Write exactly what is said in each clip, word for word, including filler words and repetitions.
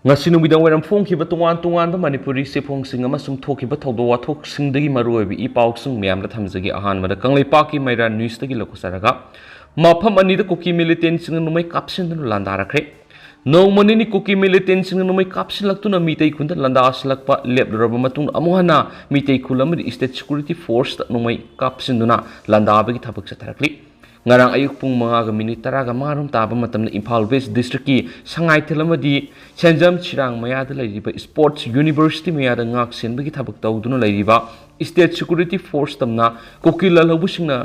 ꯉꯁꯤ ꯅꯨꯃꯤꯗꯥꯡ ꯋꯥꯏꯔꯝ ꯐꯣꯡꯈꯤꯕ ꯇꯣꯉꯥꯟ ꯇꯣꯉꯥꯟꯕ ꯃꯅꯤꯄꯨꯔꯤ ꯆꯦꯐꯣꯡꯁꯤꯡ ꯑꯃꯁꯨꯡ ꯊꯣꯛꯈꯤꯕ ꯊꯧꯗꯣꯛ ꯋꯥꯊꯣꯛꯁꯤꯡꯗꯒꯤ ꯃꯔꯨꯑꯣꯏꯕ ꯏ ꯄꯥꯎꯁꯤꯡ ꯃꯌꯥꯝꯗ ꯊꯝꯖꯒꯦ꯫ ꯑꯍꯥꯟꯕꯗ ꯀꯪꯂꯩꯄꯥꯛꯀꯤ ꯃꯩꯔꯥ ꯅ꯭ꯌꯨꯁꯇꯒꯤ ꯂꯧꯈꯠꯆꯔꯒ, ꯃꯐꯝ ꯑꯅꯤꯗ ꯀꯨꯀꯤ ꯃꯤꯂꯤꯇꯦꯟꯁꯤꯡꯅ ꯅꯣꯡꯃꯩ ꯀꯥꯞꯁꯤꯟꯗꯨꯅ ꯂꯥꯟꯗꯥꯔꯛꯈ꯭ꯔꯦ꯫ ꯅꯣꯡꯃ ꯅꯤꯅꯤ ꯀꯨꯀꯤ ꯃꯤꯂꯤꯇꯦꯟꯁꯤꯡꯅ ꯅꯣꯡꯃꯩ ꯀꯥꯞꯁꯤꯜꯂꯛꯇꯨꯅ ꯃꯤꯇꯩ ꯈꯨꯟꯗ ꯂꯥꯟꯗꯥꯁꯤꯜꯂꯛꯄ ꯂꯦꯞꯂꯨꯔꯕ ꯃꯇꯨꯡꯗ, ꯑꯃꯨꯛ ꯍꯟꯅ ꯃꯤꯇꯩ ꯈꯨꯜ ꯑꯃꯗꯤ ꯁ꯭ꯇꯦꯠ ꯁꯦꯀ꯭ꯌꯨꯔꯤꯇꯤ ꯐꯣꯔꯁꯇ ꯅꯣꯡꯃꯩ ꯀꯥꯞꯁꯤꯟꯗꯨꯅ ꯂꯥꯟꯗꯥꯕꯒꯤ ꯊꯕꯛ ꯆꯠꯊꯔꯛꯂꯤ꯫ ꯉꯔꯥꯡ ꯑꯌꯨꯛ ꯄꯨꯡ ꯃꯉꯥꯒ ꯃꯤꯅꯤꯠ ꯇꯔꯥꯒ ꯃꯉꯥꯔꯣꯝ ꯇꯥꯕ ꯃꯇꯝꯗ ꯏꯝꯐꯥꯜ ꯋꯦꯁ ꯗꯤꯁꯇ꯭ꯔꯤꯛꯀꯤ ꯁꯉꯥꯏꯊꯦꯜ ꯑꯃꯗꯤ ꯁꯦꯟꯖꯝ ꯁꯤꯔꯥꯡ ꯃꯌꯥꯗ ꯂꯩꯔꯤꯕ ꯁ꯭ꯄꯣꯔꯠꯁ ꯌꯨꯅꯤꯚꯔꯁꯤꯇꯤ ꯃꯌꯥꯗ ꯉꯥꯛ ꯁꯦꯟꯕꯒꯤ ꯊꯕꯛ ꯇꯧꯗꯨꯅ ꯂꯩꯔꯤꯕ ꯁ꯭ꯇꯦꯠ ꯁꯦꯀ꯭ꯌꯨꯔꯤꯇꯤ ꯐꯣꯔꯁ ꯇꯝꯅ ꯀꯨꯀꯤ ꯂꯥꯜꯍꯧꯕꯁꯤꯡꯅ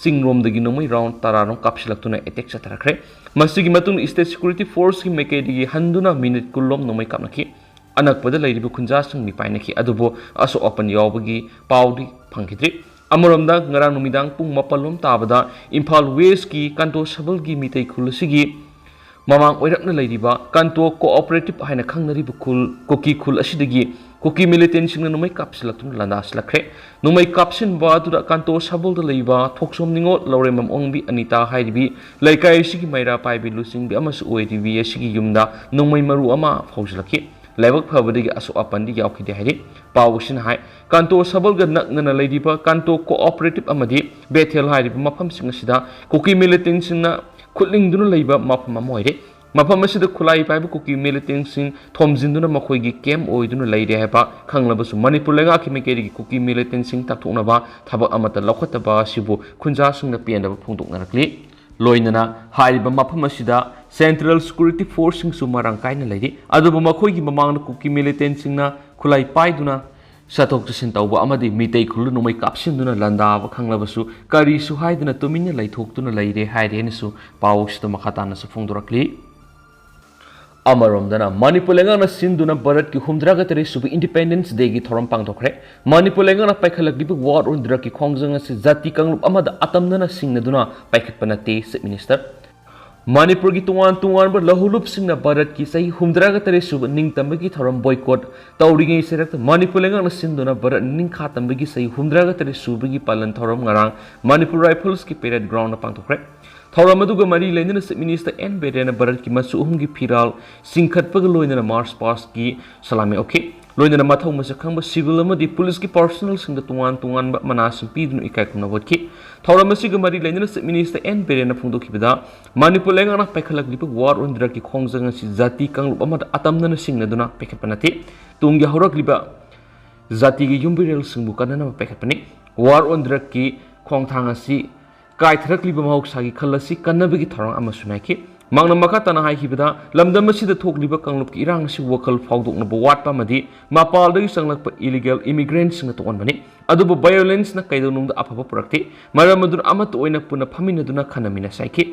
ꯆꯤꯡꯔꯣꯝꯗꯒꯤ ꯅꯣꯡꯃꯩ ꯔꯥꯎꯟ ꯇꯔꯥꯔꯣꯝ ꯀꯥꯞꯁꯤꯜꯂꯛꯇꯨꯅ ꯑꯦꯇꯦꯛ ꯆꯠꯊꯔꯛꯈ꯭ꯔꯦ꯫ ꯃꯁꯤꯒꯤ ꯃꯇꯨꯡꯗ ꯁ꯭ꯇꯦꯠ ꯁꯦꯀ꯭ꯌꯨꯔꯤꯇꯤ ꯐꯣꯔꯁꯀꯤ ꯃꯥꯏꯀꯩꯗꯒꯤ ꯍꯟꯗꯨꯅ ꯃꯤꯅꯤꯠ ꯀꯨꯟꯂꯣꯝ ꯅꯣꯡꯃꯩ ꯀꯥꯞꯅꯈꯤ꯫ ꯑꯅꯛꯄꯗ ꯂꯩꯔꯤꯕ ꯈꯨꯟꯖꯥꯁꯤꯡ ꯃꯤꯄꯥꯏꯅꯈꯤ, ꯑꯗꯨꯕꯨ ꯑꯁꯣꯛ ꯑꯄꯟ ꯌꯥꯎꯕꯒꯤ ꯄꯥꯎꯗꯤ ꯐꯪꯈꯤꯗ꯭ꯔꯤ꯫ ꯑꯃꯔꯣꯝꯗ, ꯉꯔꯥꯡ ꯅꯨꯃꯤꯗꯥꯡ ꯄꯨꯡ ꯃꯥꯄꯜꯂꯣꯝ ꯇꯥꯕꯗ ꯏꯝꯐꯥꯜ ꯋꯦꯁꯀꯤ ꯀꯥꯟꯇꯣ ꯁꯕꯜꯒꯤ ꯃꯤꯇꯩ ꯈꯨꯜ ꯑꯁꯤꯒꯤ ꯃꯃꯥꯡ ꯑꯣꯏꯔꯞꯅ ꯂꯩꯔꯤꯕ ꯀꯥꯟꯇꯣ ꯀꯣꯑꯣꯄꯔꯦꯇꯤꯚ ꯍꯥꯏꯅ ꯈꯪꯅꯔꯤꯕ ꯈꯨꯜ, ꯀꯨꯀꯤ ꯈꯨꯜ ꯑꯁꯤꯗꯒꯤ ꯀꯨꯀꯤ ꯃꯤꯂꯤꯇꯦꯟꯁꯤꯡꯅ ꯅꯣꯡꯃꯩ ꯀꯥꯞꯁꯤꯜꯂꯛꯇꯨꯅ ꯂꯥꯟꯗꯥꯁꯤꯜꯂꯛꯈ꯭ꯔꯦ꯫ ꯅꯣꯡꯃꯩ ꯀꯥꯞꯁꯤꯟꯕ ꯑꯗꯨꯗ ꯀꯥꯟꯇꯣ ꯁꯕꯜꯗ ꯂꯩꯕ ꯊꯣꯛꯆꯣꯝ ꯅꯤꯉꯣꯜ, ꯂꯧꯔꯦꯝꯕꯝ ꯑꯣꯡꯕꯤ ꯑꯅꯤꯇꯥ ꯍꯥꯏꯔꯤꯕꯤ ꯂꯩꯀꯥꯏ ꯑꯁꯤꯒꯤ ꯃꯩꯔꯥ ꯄꯥꯏꯕꯤ ꯂꯨꯆꯤꯡꯕꯤ ꯑꯃꯁꯨ ꯑꯣꯏꯔꯤꯕꯤ ꯑꯁꯤꯒꯤ ꯌꯨꯝꯗ ꯅꯣꯡꯃꯩ ꯃꯔꯨ ꯑꯃ ꯐꯥꯎꯖꯤꯜꯂꯛꯈꯤ꯫ ꯂꯥꯏꯕꯛ ꯐꯕꯗꯒꯤ ꯑꯁꯣꯛ ꯑꯄꯟꯗꯤ ꯌꯥꯎꯈꯤꯗꯦ ꯍꯥꯏꯔꯤ꯫ ꯄꯥꯎ ꯑꯁꯤꯅ ꯍꯥꯏ, ꯀꯥꯟꯇꯣ ꯁꯕꯜꯒ ꯅꯛꯅꯅ ꯂꯩꯔꯤꯕ ꯀꯥꯟꯇꯣ ꯀꯣꯑꯣꯄꯔꯦꯇꯤꯚ ꯑꯃꯗꯤ ꯕꯦꯊꯦꯜ ꯍꯥꯏꯔꯤꯕ ꯃꯐꯝꯁꯤꯡ ꯑꯁꯤꯗ ꯀꯨꯀꯤ ꯃꯤꯂꯤꯇꯦꯟꯁꯤꯡꯅ ꯈꯨꯠꯂꯤꯡꯗꯨꯅ ꯂꯩꯕ ꯃꯐꯝ ꯑꯃ ꯑꯣꯏꯔꯦ꯫ ꯃꯐꯝ ꯑꯁꯤꯗ ꯈꯨꯠꯂꯥꯏ ꯄꯥꯏꯕ ꯀꯨꯀꯤ ꯃꯤꯂꯤꯇꯦꯟꯁꯤꯡ ꯊꯣꯝꯖꯤꯟꯗꯨꯅ ꯃꯈꯣꯏꯒꯤ ꯀꯦꯝꯞ ꯑꯣꯏꯗꯨꯅ ꯂꯩꯔꯦ ꯍꯥꯏꯕ ꯈꯪꯂꯕꯁꯨ, ꯃꯅꯤꯄꯨꯔ ꯂꯩꯉꯥꯛꯀꯤ ꯃꯥꯏꯀꯩꯗꯒꯤ ꯀꯨꯀꯤ ꯃꯤꯂꯤꯇꯦꯟꯁꯤꯡ ꯇꯥꯟꯊꯣꯛꯅꯕ ꯊꯕꯛ ꯑꯃꯠꯇ ꯂꯧꯈꯠꯇꯕ ꯑꯁꯤꯕꯨ ꯈꯨꯟꯖꯥꯁꯤꯡꯅ ꯄꯦꯟꯗꯕ ꯐꯣꯡꯗꯣꯛꯅꯔꯛꯂꯤ꯫ ꯂꯣꯏꯅꯅ ꯍꯥꯏꯔꯤꯕ ꯃꯐꯝ ꯑꯁꯤꯗ ꯁꯦꯟꯇ꯭ꯔꯦꯜ ꯁꯦꯀ꯭ꯌꯨꯔꯤꯇꯤ ꯐꯣꯔꯁꯁꯤꯡꯁꯨ ꯃꯔꯥꯡ ꯀꯥꯏꯅ ꯂꯩꯔꯤ, ꯑꯗꯨꯕꯨ ꯃꯈꯣꯏꯒꯤ ꯃꯃꯥꯡꯗ ꯀꯨꯀꯤ ꯃꯤꯂꯤꯇꯦꯟꯁꯤꯡꯅ ꯈꯨꯠꯂꯥꯏ ꯄꯥꯏꯗꯨꯅ ꯆꯠꯊꯣꯛ ꯆꯠꯁꯤꯟ ꯇꯧꯕ ꯑꯃꯗꯤ ꯃꯤꯇꯩ ꯈꯨꯜꯗ ꯅꯣꯡꯃꯩ ꯀꯥꯞꯁꯤꯟꯗꯨꯅ ꯂꯥꯟꯗꯥꯕ ꯈꯪꯂꯕꯁꯨ, ꯀꯔꯤꯁꯨ ꯍꯥꯏꯗꯅ ꯇꯨꯃꯤꯟꯅ ꯂꯩꯊꯣꯛꯇꯨꯅ ꯂꯩꯔꯦ ꯍꯥꯏꯔꯤ ꯍꯥꯏꯅꯁꯨ ꯄꯥꯎ ꯑꯁꯤꯗ ꯃꯈꯥ ꯇꯥꯅꯁꯨ ꯐꯣꯡꯗꯣꯔꯛꯂꯤ꯫ ꯑꯃꯔꯣꯝꯗꯅ, ꯃꯅꯤꯄꯨꯔ ꯂꯩꯉꯥꯛꯅ ꯁꯤꯟꯗꯨꯅ ꯚꯥꯔꯠꯀꯤ ꯍꯨꯝꯗ꯭ꯔꯥꯒ ꯇꯔꯦꯠ ꯁꯨꯕ ꯏꯟꯗꯤꯄꯦꯟꯗꯦꯟꯁ ꯗꯦꯒꯤ ꯊꯧꯔꯝ ꯄꯥꯡꯊꯣꯛꯈ꯭ꯔꯦ꯫ ꯃꯅꯤꯄꯨꯔ ꯂꯩꯉꯥꯛꯅ ꯄꯥꯏꯈꯠꯂꯛꯂꯤꯕ ꯋꯥꯔ ꯑꯣꯟ ꯗ꯭ꯔꯒꯀꯤ ꯈꯣꯡꯖꯪ ꯑꯁꯤ ꯖꯥꯇꯤ ꯀꯥꯡꯂꯨꯞ ꯑꯃꯗ ꯑꯇꯝꯅꯅ ꯁꯤꯡꯅꯗꯨꯅ ꯄꯥꯏꯈꯠꯄ ꯅꯠꯇꯦ, ꯆꯤꯐ ꯃꯤꯅꯤꯁꯇꯔ꯫ ꯃꯅꯤꯄꯨꯔꯒꯤ ꯇꯣꯉꯥꯟ ꯇꯣꯉꯥꯟꯕ ꯂꯧꯍꯧꯂꯨꯞꯁꯤꯡꯅ ꯚꯥꯔꯠꯀꯤ ꯆꯍꯤ ꯍꯨꯝꯗ꯭ꯔꯥꯒ ꯇꯔꯦꯠ ꯁꯨꯕ ꯅꯤꯡꯇꯝꯕꯒꯤ ꯊꯧꯔꯝ ꯕꯣꯏꯀꯣꯠ ꯇꯧꯔꯤꯉꯩ ꯆꯩꯔꯛꯇ ꯃꯅꯤꯄꯨꯔ ꯂꯩꯉꯥꯛꯅ ꯁꯤꯟꯗꯨꯅ ꯚꯥꯔꯠ ꯅꯤꯡꯈꯥ ꯇꯝꯕꯒꯤ ꯆꯍꯤ ꯍꯨꯝꯗ꯭ꯔꯥꯒ ꯇꯔꯦꯠ ꯁꯨꯕꯒꯤ ꯄꯥꯂꯟ ꯊꯧꯔꯝ ꯉꯔꯥꯡ ꯃꯅꯤꯄꯨꯔ ꯔꯥꯏꯐꯜꯁꯀꯤ ꯄꯦꯔꯦꯗ ꯒ꯭ꯔꯥꯎꯟꯗ ꯄꯥꯡꯊꯣꯛꯈ꯭ꯔꯦ꯫ ꯊꯧꯔꯝ ꯑꯗꯨꯒ ꯃꯔꯤ ꯂꯩꯅꯅ Chief Minister ꯑꯦꯟ ꯕꯤꯔꯦꯟꯅ ꯚꯥꯔꯠꯀꯤ ꯃꯆꯨ ꯑꯍꯨꯝꯒꯤ ꯐꯤꯔꯥꯜ ꯆꯤꯡꯈꯠꯄꯒ ꯂꯣꯏꯅꯅ march past ꯀꯤ ꯁꯂꯥꯃꯤ ꯑꯣꯛꯈꯤ꯫ ꯂꯣꯏꯅꯅ ꯃꯊꯧ ꯃꯁꯛ ꯈꯪꯕ civil ꯑꯃꯗꯤ police ꯀꯤ personnel ꯁꯤꯡꯗ ꯇꯣꯉꯥꯟ ꯇꯣꯉꯥꯟꯕ ꯃꯅꯥꯁꯤꯡ ꯄꯤꯗꯨꯅ ꯏꯀꯥꯏ ꯈꯨꯝꯅꯕ ꯎꯠꯈꯤ꯫ ꯊꯧꯔꯝ ꯑꯁꯤꯒ ꯃꯔꯤ ꯂꯩꯅꯅ Chief Minister ꯑꯦꯟ ꯕꯤꯔꯦꯟꯅ ꯐꯣꯡꯗꯣꯛꯈꯤꯕꯗ, ꯃꯅꯤꯄꯨꯔ ꯂꯩꯉꯥꯛꯅ ꯄꯥꯏꯈꯠꯂꯛꯂꯤꯕ war on drug ꯀꯤ ꯈꯣꯡꯖꯪ ꯑꯁꯤ ꯖꯥꯇꯤ ꯀꯥꯡꯂꯨꯞ ꯑꯃꯗ ꯑꯇꯝꯅꯅ ꯁꯤꯡꯅꯗꯨꯅ ꯄꯥꯏꯈꯠꯄ ꯅꯠꯇꯦ꯫ ꯇꯨꯡꯒꯤ ꯍꯧꯔꯛꯂꯤꯕ ꯖꯥꯇꯤꯒꯤ ꯌꯨꯝꯕꯤꯔꯦꯜꯁꯤꯡꯕꯨ ꯀꯟꯅꯅꯕ ꯄꯥꯏꯈꯠꯄꯅꯤ꯫ War on drug ꯀꯤ ꯈꯣꯡꯊꯥꯡ ꯑꯁꯤ ꯀꯥꯏꯊꯔꯛꯂꯤꯕ ꯃꯍꯧꯁꯥꯒꯤ ꯈꯜ ꯑꯁꯤ ꯀꯟꯅꯕꯒꯤ ꯊꯧꯔꯥꯡ ꯑꯃꯁꯨ ꯅꯥꯏꯈꯤ꯫ ꯃꯍꯥꯛꯅ ꯃꯈꯥ ꯇꯥꯅ ꯍꯥꯏꯈꯤꯕꯗ, ꯂꯝꯗꯝ ꯑꯁꯤꯗ ꯊꯣꯛꯂꯤꯕ ꯀꯥꯡꯂꯨꯞꯀꯤ ꯏꯔꯥꯡ ꯑꯁꯤ ꯋꯥꯈꯜ ꯐꯥꯎꯗꯣꯛꯅꯕ ꯋꯥꯠꯄ ꯑꯃꯗꯤ ꯃꯄꯥꯜꯗꯒꯤ ꯆꯪꯂꯛꯄ illegal immigrant ꯁꯤꯡꯅ ꯇꯣꯛꯍꯟꯕꯅꯤ꯫ ꯑꯗꯨꯕꯨ violence ꯅ ꯀꯩꯗꯧꯅꯨꯡꯗ ꯑꯐꯕ ꯄꯨꯔꯛꯇꯦ꯫ ꯃꯔꯝ ꯑꯗꯨꯅ ꯑꯃꯠꯇ ꯑꯣꯏꯅ ꯄꯨꯟꯅ ꯐꯝꯃꯤꯟꯅꯗꯨꯅ ꯈꯟꯅꯃꯤꯟꯅꯁꯤ ꯍꯥꯏꯈꯤ꯫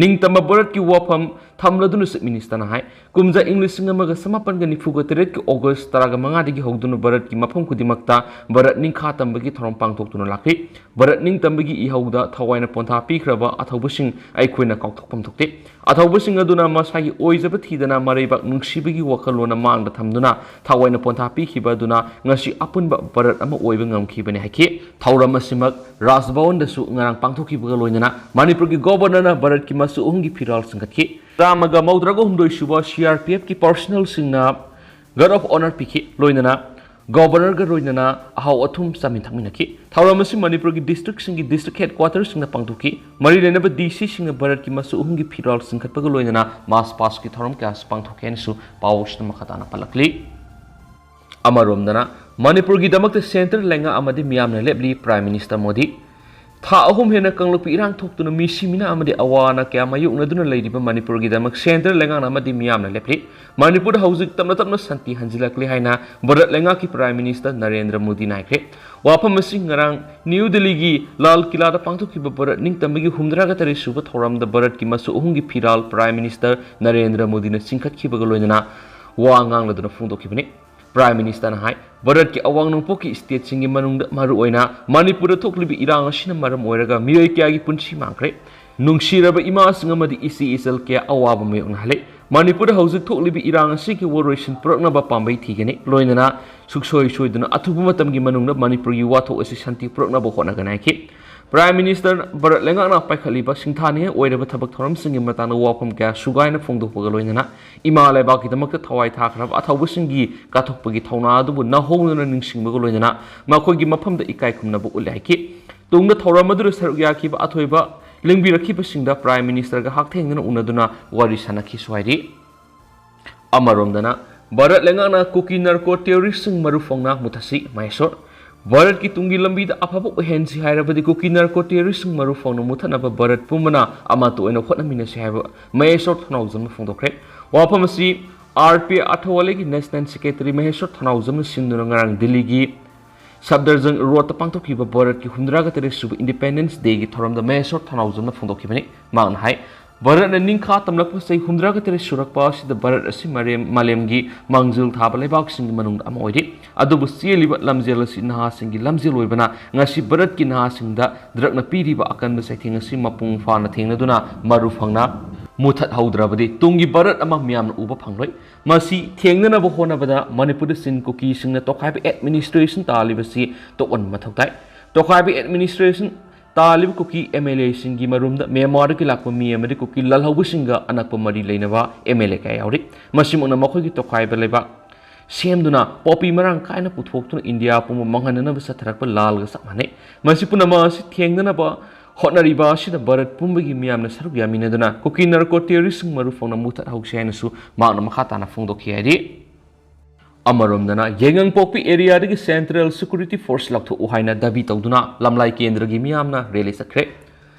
ꯅꯤꯡꯇꯝꯕ ꯚꯥꯔꯠꯀꯤ ꯋꯥꯐꯝ ꯊꯝꯂꯗꯨꯅ Chief Minister ꯅ ꯍꯥꯏ, ꯀꯨꯝꯖꯥ ꯏꯪ ꯂꯤꯁꯤꯡ ꯑꯃꯒ ꯆꯃꯥꯄꯟꯒ ꯅꯤꯐꯨꯒ ꯇꯔꯦꯠꯀꯤ August ꯇꯔꯥꯃꯉꯥꯗꯒꯤ ꯍꯧꯗꯨꯅ ꯚꯥꯔꯠꯀꯤ ꯃꯐꯝ ꯈꯨꯗꯤꯡꯃꯛꯇ ꯚꯥꯔꯠ ꯅꯤꯡꯈꯥ ꯇꯝꯕꯒꯤ ꯊꯧꯔꯝ ꯄꯥꯡꯊꯣꯛꯇꯨꯅ ꯂꯥꯛꯂꯤ꯫ ꯚꯥꯔꯠ ꯅꯤꯡꯇꯝꯕꯒꯤ ꯏꯍꯧꯗ ꯊꯋꯥꯏꯅ ꯄꯣꯟꯊꯥ ꯄꯤꯈ꯭ꯔꯕ ꯑꯊꯧꯕꯁꯤꯡ ꯑꯩꯈꯣꯏꯅ ꯀꯥꯎꯊꯣꯛꯐꯝ ꯊꯣꯛꯇꯦ꯫ ꯑꯊꯧꯕꯁꯤꯡ ꯑꯗꯨꯅ ꯃꯁꯥꯒꯤ ꯑꯣꯏꯖꯕ ꯊꯤꯗꯅ ꯃꯔꯩꯕꯥꯛ ꯅꯨꯡꯁꯤꯕꯒꯤ ꯋꯥꯈꯜꯂꯣꯟ ꯃꯥꯡꯗ ꯊꯝꯗꯨꯅ ꯊꯋꯥꯏꯅ ꯄꯣꯟꯊꯥ ꯄꯤꯈꯤꯕ ꯑꯗꯨꯅ ꯉꯁꯤ ꯑꯄꯨꯟꯕ ꯚꯥꯔꯠ ꯑꯃ ꯑꯣꯏꯕ ꯉꯝꯈꯤꯕꯅꯤ ꯍꯥꯏꯈꯤ꯫ ꯊꯧꯔꯝ ꯑꯁꯤꯃꯛ ꯔꯥꯖ ꯚꯋꯟꯗꯁꯨ ꯉꯔꯥꯡ ꯄꯥꯡꯊꯣꯛꯈꯤꯕꯒ ꯂꯣꯏꯅꯅ ꯃꯅꯤꯄꯨꯔꯒꯤ Governor ꯅ ꯚꯥꯔꯠꯀꯤ ꯃꯆꯨ ꯑꯍꯨꯝꯒꯤ ꯐꯤꯔꯥꯜ ꯆꯤꯡꯈꯠꯈꯤ꯫ ꯆꯥꯝꯃꯒ ꯃꯧꯗ꯭ꯔꯥꯒ ꯍꯨꯝꯗꯣꯏ ꯁꯨꯕ C R P F ꯀꯤ personnel ꯁꯤꯡꯅ guard of honour ꯄꯤꯈꯤ꯫ ꯂꯣꯏꯅꯅ Governor ꯒ ꯂꯣꯏꯅꯅ ꯑꯍꯥꯎ ꯑꯊꯨꯝ ꯆꯥꯃꯤꯟ ꯊꯛꯃꯤꯟꯅꯈꯤ꯫ ꯊꯧꯔꯝ ꯑꯁꯤ ꯃꯅꯤꯄꯨꯔꯒꯤ district ꯁꯤꯡꯒꯤ district headquarter ꯁꯤꯡꯅ ꯄꯥꯡꯊꯣꯛꯈꯤ꯫ ꯃꯔꯤ ꯂꯩꯅꯕ D C ꯁꯤꯡꯅ ꯚꯥꯔꯠꯀꯤ ꯃꯆꯨ ꯑꯍꯨꯝꯒꯤ ꯐꯤꯔꯥꯜ ꯆꯤꯡꯈꯠꯄꯒ ꯂꯣꯏꯅꯅ march past ꯀꯤ ꯊꯧꯔꯝ ꯀꯌꯥꯁꯨ ꯄꯥꯡꯊꯣꯛꯈꯤ ꯍꯥꯏꯅꯁꯨ ꯄꯥꯎ ꯑꯁꯤꯗ ꯃꯈꯥ ꯇꯥꯅ ꯄꯜꯂꯛꯂꯤ꯫ ꯑꯃꯔꯣꯝꯗꯅ, ꯃꯅꯤꯄꯨꯔꯒꯤꯗꯃꯛꯇ centre ꯂꯩꯉꯥꯛ ꯑꯃꯗꯤ ꯃꯤꯌꯥꯝꯅ ꯂꯦꯞꯂꯤ Prime Minister ꯃꯣꯗꯤ꯫ ꯊꯥ ꯑꯍꯨꯝ ꯍꯦꯟꯅ ꯀꯥꯡꯂꯨꯞꯀꯤ ꯏꯔꯥꯡ ꯊꯣꯛꯇꯨꯅ ꯃꯤꯁꯤ ꯃꯤꯅꯥ ꯑꯃꯗꯤ ꯑꯋꯥ ꯑꯅꯥ ꯀꯌꯥ ꯃꯥꯌꯣꯛꯅꯗꯨꯅ ꯂꯩꯔꯤꯕ ꯃꯅꯤꯄꯨꯔꯒꯤꯗꯃꯛ centre ꯂꯩꯉꯥꯛꯅ ꯑꯃꯗꯤ ꯃꯤꯌꯥꯝꯅ ꯂꯦꯞꯂꯤ꯫ ꯃꯅꯤꯄꯨꯔꯗ ꯍꯧꯖꯤꯛ ꯇꯞꯅ ꯇꯞꯅ ꯁꯥꯟꯇꯤ ꯍꯟꯖꯤꯜꯂꯛꯂꯤ ꯍꯥꯏꯅ ꯚꯥꯔꯠ ꯂꯩꯉꯥꯛꯀꯤ Prime Minister ꯅꯔꯦꯟꯗ꯭ꯔ ꯃꯣꯗꯤꯅ ꯍꯥꯏꯈ꯭ꯔꯦ꯫ ꯋꯥꯐꯝ ꯑꯁꯤ ꯉꯔꯥꯡ ꯅ꯭ꯌꯨ ꯗꯤꯜꯂꯤꯒꯤ ꯂꯥꯜ ꯀꯤꯂꯥꯗ ꯄꯥꯡꯊꯣꯛꯈꯤꯕ ꯚꯥꯔꯠ ꯅꯤꯡꯇꯝꯕꯒꯤ ꯍꯨꯝꯗ꯭ꯔꯥꯒ ꯇꯔꯦꯠ ꯁꯨꯕ ꯊꯧꯔꯝꯗ ꯚꯥꯔꯠꯀꯤ ꯃꯆꯨ ꯑꯍꯨꯝꯒꯤ ꯐꯤꯔꯥꯜ Prime Minister ꯅꯔꯦꯟꯗ꯭ꯔ ꯃꯣꯗꯤꯅ ꯆꯤꯡꯈꯠꯈꯤꯕꯒ ꯂꯣꯏꯅꯅ ꯋꯥ ꯉꯥꯡꯂꯗꯨꯅ ꯐꯣꯡꯗꯣꯛꯈꯤꯕꯅꯤ꯫ Prime Minister ꯅ ꯍꯥꯏ, ꯚꯥꯔꯠꯀꯤ ꯑꯋꯥꯡ ꯅꯣꯡꯄꯣꯛꯀꯤ state ꯁꯤꯡꯒꯤ ꯃꯅꯨꯡꯗ ꯃꯔꯨꯑꯣꯏꯅ ꯃꯅꯤꯄꯨꯔꯗ ꯊꯣꯛꯂꯤꯕ ꯏꯔꯥꯡ ꯑꯁꯤꯅ ꯃꯔꯝ ꯑꯣꯏꯔꯒ ꯃꯤꯑꯣꯏ ꯀꯌꯥꯒꯤ ꯄꯨꯟꯁꯤ ꯃꯥꯡꯈ꯭ꯔꯦ꯫ ꯅꯨꯡꯁꯤꯔꯕ ꯏꯃꯥꯁꯤꯡ ꯑꯃꯗꯤ ꯏꯆꯦ ꯏꯆꯜ ꯀꯌꯥ ꯑꯋꯥꯕ ꯃꯥꯌꯣꯛꯅꯍꯜꯂꯦ꯫ ꯃꯅꯤꯄꯨꯔꯗ ꯍꯧꯖꯤꯛ ꯊꯣꯛꯂꯤꯕ ꯏꯔꯥꯡ ꯑꯁꯤꯒꯤ ꯋꯥꯔꯣꯏꯁꯤꯟ ꯄꯨꯔꯛꯅꯕ ꯄꯥꯝꯕꯩ ꯊꯤꯒꯅꯤ꯫ ꯂꯣꯏꯅꯅ ꯁꯨꯛꯁꯣꯏ ꯁꯣꯏꯗꯅ ꯑꯊꯨꯕ ꯃꯇꯝꯒꯤ ꯃꯅꯨꯡꯗ ꯃꯅꯤꯄꯨꯔꯒꯤ ꯋꯥꯊꯣꯛ ꯑꯁꯤ ꯁꯥꯟꯇꯤ ꯄꯨꯔꯛꯅꯕ ꯍꯣꯠꯅꯒꯅꯤ ꯍꯥꯏꯈꯤ꯫ Prime Minister ꯚꯥꯔꯠ ꯂꯩꯉꯥꯛꯅ ꯄꯥꯏꯈꯠꯂꯤꯕ ꯁꯤꯡꯊꯥꯅꯤꯡꯉꯥꯏ ꯑꯣꯏꯔꯕ ꯊꯕꯛ ꯊꯧꯔꯝꯁꯤꯡꯒꯤ ꯃꯇꯥꯡꯗ ꯋꯥꯐꯝ ꯀꯌꯥ ꯁꯨꯒꯥꯏꯅ ꯐꯣꯡꯗꯣꯛꯄꯒ ꯂꯣꯏꯅꯅ ꯏꯃꯥ ꯂꯩꯕꯥꯛꯀꯤꯗꯃꯛꯇ ꯊꯋꯥꯏ ꯊꯥꯈ꯭ꯔꯕ ꯑꯊꯧꯕꯁꯤꯡꯒꯤ ꯀꯠꯊꯣꯛꯄꯒꯤ ꯊꯧꯅꯥ ꯑꯗꯨꯕꯨ ꯅꯧꯍꯧꯅꯅ ꯅꯤꯡꯁꯤꯡꯕꯒ ꯂꯣꯏꯅꯅ ꯃꯈꯣꯏꯒꯤ ꯃꯐꯝꯗ ꯏꯀꯥꯏ ꯈꯨꯝꯅꯕ ꯎꯠꯂꯦ ꯍꯥꯏꯈꯤ꯫ ꯇꯨꯡꯗ ꯊꯧꯔꯝ ꯑꯗꯨꯗ ꯁꯔꯨꯛ ꯌꯥꯈꯤꯕ ꯑꯊꯣꯏꯕ ꯂꯤꯡꯕꯤꯔꯛꯈꯤꯕꯁꯤꯡꯗ Prime Minister ꯒ ꯍꯛꯊꯦꯡꯅꯅ ꯎꯅꯗꯨꯅ ꯋꯥꯔꯤ ꯁꯥꯟꯅꯈꯤꯁꯨ ꯍꯥꯏꯔꯤ꯫ ꯑꯃꯔꯣꯝꯗꯅ ꯚꯥꯔꯠ ꯂꯩꯉꯥꯛꯅ ꯀꯨꯀꯤ narco terrorist ꯁꯤꯡ ꯃꯔꯨ ꯐꯪꯅ ꯃꯨꯊꯠꯁꯤ, ꯃꯍꯦꯁꯣꯔ꯫ ꯚꯥꯔꯠꯀꯤ ꯇꯨꯡꯒꯤ ꯂꯝꯕꯤꯗ ꯑꯐꯕ ꯑꯣꯏꯍꯟꯁꯤ ꯍꯥꯏꯔꯕꯗꯤ ꯀꯨꯀꯤ narco terrorist ꯁꯤꯡ ꯃꯔꯨ ꯐꯪꯅ ꯃꯨꯊꯠꯅꯕ ꯚꯥꯔꯠ ꯄꯨꯝꯕꯅ ꯑꯃꯠꯇ ꯑꯣꯏꯅ ꯍꯣꯠꯅꯃꯤꯟꯅꯁꯤ ꯍꯥꯏꯕ ꯃꯍꯦꯁꯣꯔ ꯊꯧꯅꯥꯎꯖꯝꯅ ꯐꯣꯡꯗꯣꯛꯈ꯭ꯔꯦ꯫ ꯋꯥꯐꯝ ꯑꯁꯤ R P Athawale ꯒꯤ National Secretary ꯃꯍꯦꯁꯣꯔ ꯊꯧꯅꯥꯎꯖꯝꯅ ꯁꯤꯟꯗꯨꯅ ꯉꯔꯥꯡ ꯗꯤꯜꯂꯤꯒꯤ ꯁꯐꯗꯔꯖꯪ ꯔꯣꯗꯇ ꯄꯥꯡꯊꯣꯛꯈꯤꯕ ꯚꯥꯔꯠꯀꯤ ꯍꯨꯝꯗ꯭ꯔꯥꯒ ꯇꯔꯦꯠ ꯁꯨꯕ Independence Day ꯒꯤ ꯊꯧꯔꯝꯗ ꯃꯍꯦꯁꯣꯔ ꯊꯧꯅꯥꯎꯖꯝꯅ ꯐꯣꯡꯗꯣꯛꯈꯤꯕꯅꯤ꯫ ꯃꯍꯥꯛꯅ ꯍꯥꯏ, ꯚꯥꯔꯠꯅ ꯅꯤꯡꯈꯥ ꯇꯝꯂꯛꯄ ꯆꯍꯤ ꯍꯨꯝꯗ꯭ꯔꯥꯒ ꯇꯔꯦꯠ ꯁꯨꯔꯛꯄ ꯑꯁꯤꯗ ꯚꯥꯔꯠ ꯑꯁꯤ ꯃꯥꯂꯦꯝ-, ꯃꯥꯂꯦꯝꯒꯤ ꯃꯥꯡꯖꯤꯜ ꯊꯥꯕ ꯂꯩꯕꯥꯛꯁꯤꯡꯒꯤ ꯃꯅꯨꯡꯗ ꯑꯃ ꯑꯣꯏꯔꯤ꯫ ꯑꯗꯨꯕꯨ ꯆꯦꯜꯂꯤꯕ ꯂꯝꯖꯦꯜ ꯑꯁꯤ ꯅꯍꯥꯁꯤꯡꯒꯤ ꯂꯝꯖꯦꯜ ꯑꯣꯏꯕꯅ ꯉꯁꯤ ꯚꯥꯔꯠꯀꯤ ꯅꯍꯥꯁꯤꯡꯗ drug ꯅ ꯄꯤꯔꯤꯕ ꯑꯀꯟꯕ ꯆꯩꯊꯦꯡ ꯑꯁꯤ ꯃꯄꯨꯡ ꯐꯥꯅ ꯊꯦꯡꯅꯗꯨꯅ ꯃꯔꯨ ꯐꯪꯅ ꯃꯨꯊꯠꯍꯧꯗ꯭ꯔꯕꯗꯤ ꯇꯨꯡꯒꯤ ꯚꯥꯔꯠ ꯑꯃ ꯃꯤꯌꯥꯝꯅ ꯎꯕ ꯐꯪꯂꯣꯏ꯫ ꯃꯁꯤ ꯊꯦꯡꯅꯅꯕ ꯍꯣꯠꯅꯕꯗ ꯃꯅꯤꯄꯨꯔꯗ ꯆꯤꯟ ꯀꯨꯀꯤꯁꯤꯡꯅ ꯇꯣꯈꯥꯏꯕ administration ꯇꯥꯜꯂꯤꯕꯁꯤ ꯇꯣꯛꯍꯟꯕ ꯃꯊꯧ ꯇꯥꯏ꯫ ꯇꯣꯈꯥꯏꯕ administration ꯇꯥꯜꯂꯤꯕ Kuki M L A ꯁꯤꯡꯒꯤ ꯃꯔꯨꯝꯗ ꯃ꯭ꯌꯥꯟꯃꯥꯔꯗꯒꯤ ꯂꯥꯛꯄ ꯃꯤ ꯑꯃꯗꯤ ꯀꯨꯀꯤ ꯂꯥꯜꯍꯧꯕꯁꯤꯡꯒ ꯑꯅꯛꯄ ꯃꯔꯤ ꯂꯩꯅꯕ M L A ꯀꯌꯥ ꯌꯥꯎꯔꯤ꯫ ꯃꯁꯤꯃꯛꯅ ꯃꯈꯣꯏꯒꯤ ꯇꯣꯈꯥꯏꯕ ꯂꯩꯕꯥꯛ ꯁꯦꯝꯗꯨꯅ poppy ꯃꯔꯥꯡ ꯀꯥꯏꯅ ꯄꯨꯊꯣꯛꯇꯨꯅ ꯏꯟꯗꯤꯌꯥ ꯄꯨꯝꯕ ꯃꯥꯡꯍꯟꯅꯅꯕ ꯆꯠꯊꯔꯛꯄ ꯂꯥꯜꯒ ꯆꯞ ꯃꯥꯟꯅꯩ꯫ ꯃꯁꯤ ꯄꯨꯝꯅꯃꯛ ꯑꯁꯤ ꯊꯦꯡꯅꯅꯕ ꯍꯣꯠꯅꯔꯤꯕ ꯑꯁꯤꯗ ꯚꯥꯔꯠ ꯄꯨꯝꯕꯒꯤ ꯃꯤꯌꯥꯝꯅ ꯁꯔꯨꯛ ꯌꯥꯃꯤꯟꯅꯗꯨꯅ ꯀꯨꯀꯤ narco terrorist ꯁꯤꯡ ꯃꯔꯨ ꯐꯪꯅ ꯃꯨꯊꯠꯍꯧꯁꯤ ꯍꯥꯏꯅꯁꯨ ꯃꯍꯥꯛꯅ ꯃꯈꯥ ꯇꯥꯅ ꯐꯣꯡꯗꯣꯛꯈꯤ ꯍꯥꯏꯔꯤ꯫ ꯑꯃꯔꯣꯝꯗꯅ, ꯌꯥꯏꯉꯪꯄꯣꯛꯄꯤ area ꯗꯒꯤ Central Security Force ꯂꯧꯊꯣꯛꯎ ꯍꯥꯏꯅ ꯗꯥꯕꯤ ꯇꯧꯗꯨꯅ ꯂꯝꯂꯥꯏ ꯀꯦꯟꯗ꯭ꯔꯒꯤ ꯃꯤꯌꯥꯝꯅ rally ꯆꯠꯈ꯭ꯔꯦ꯫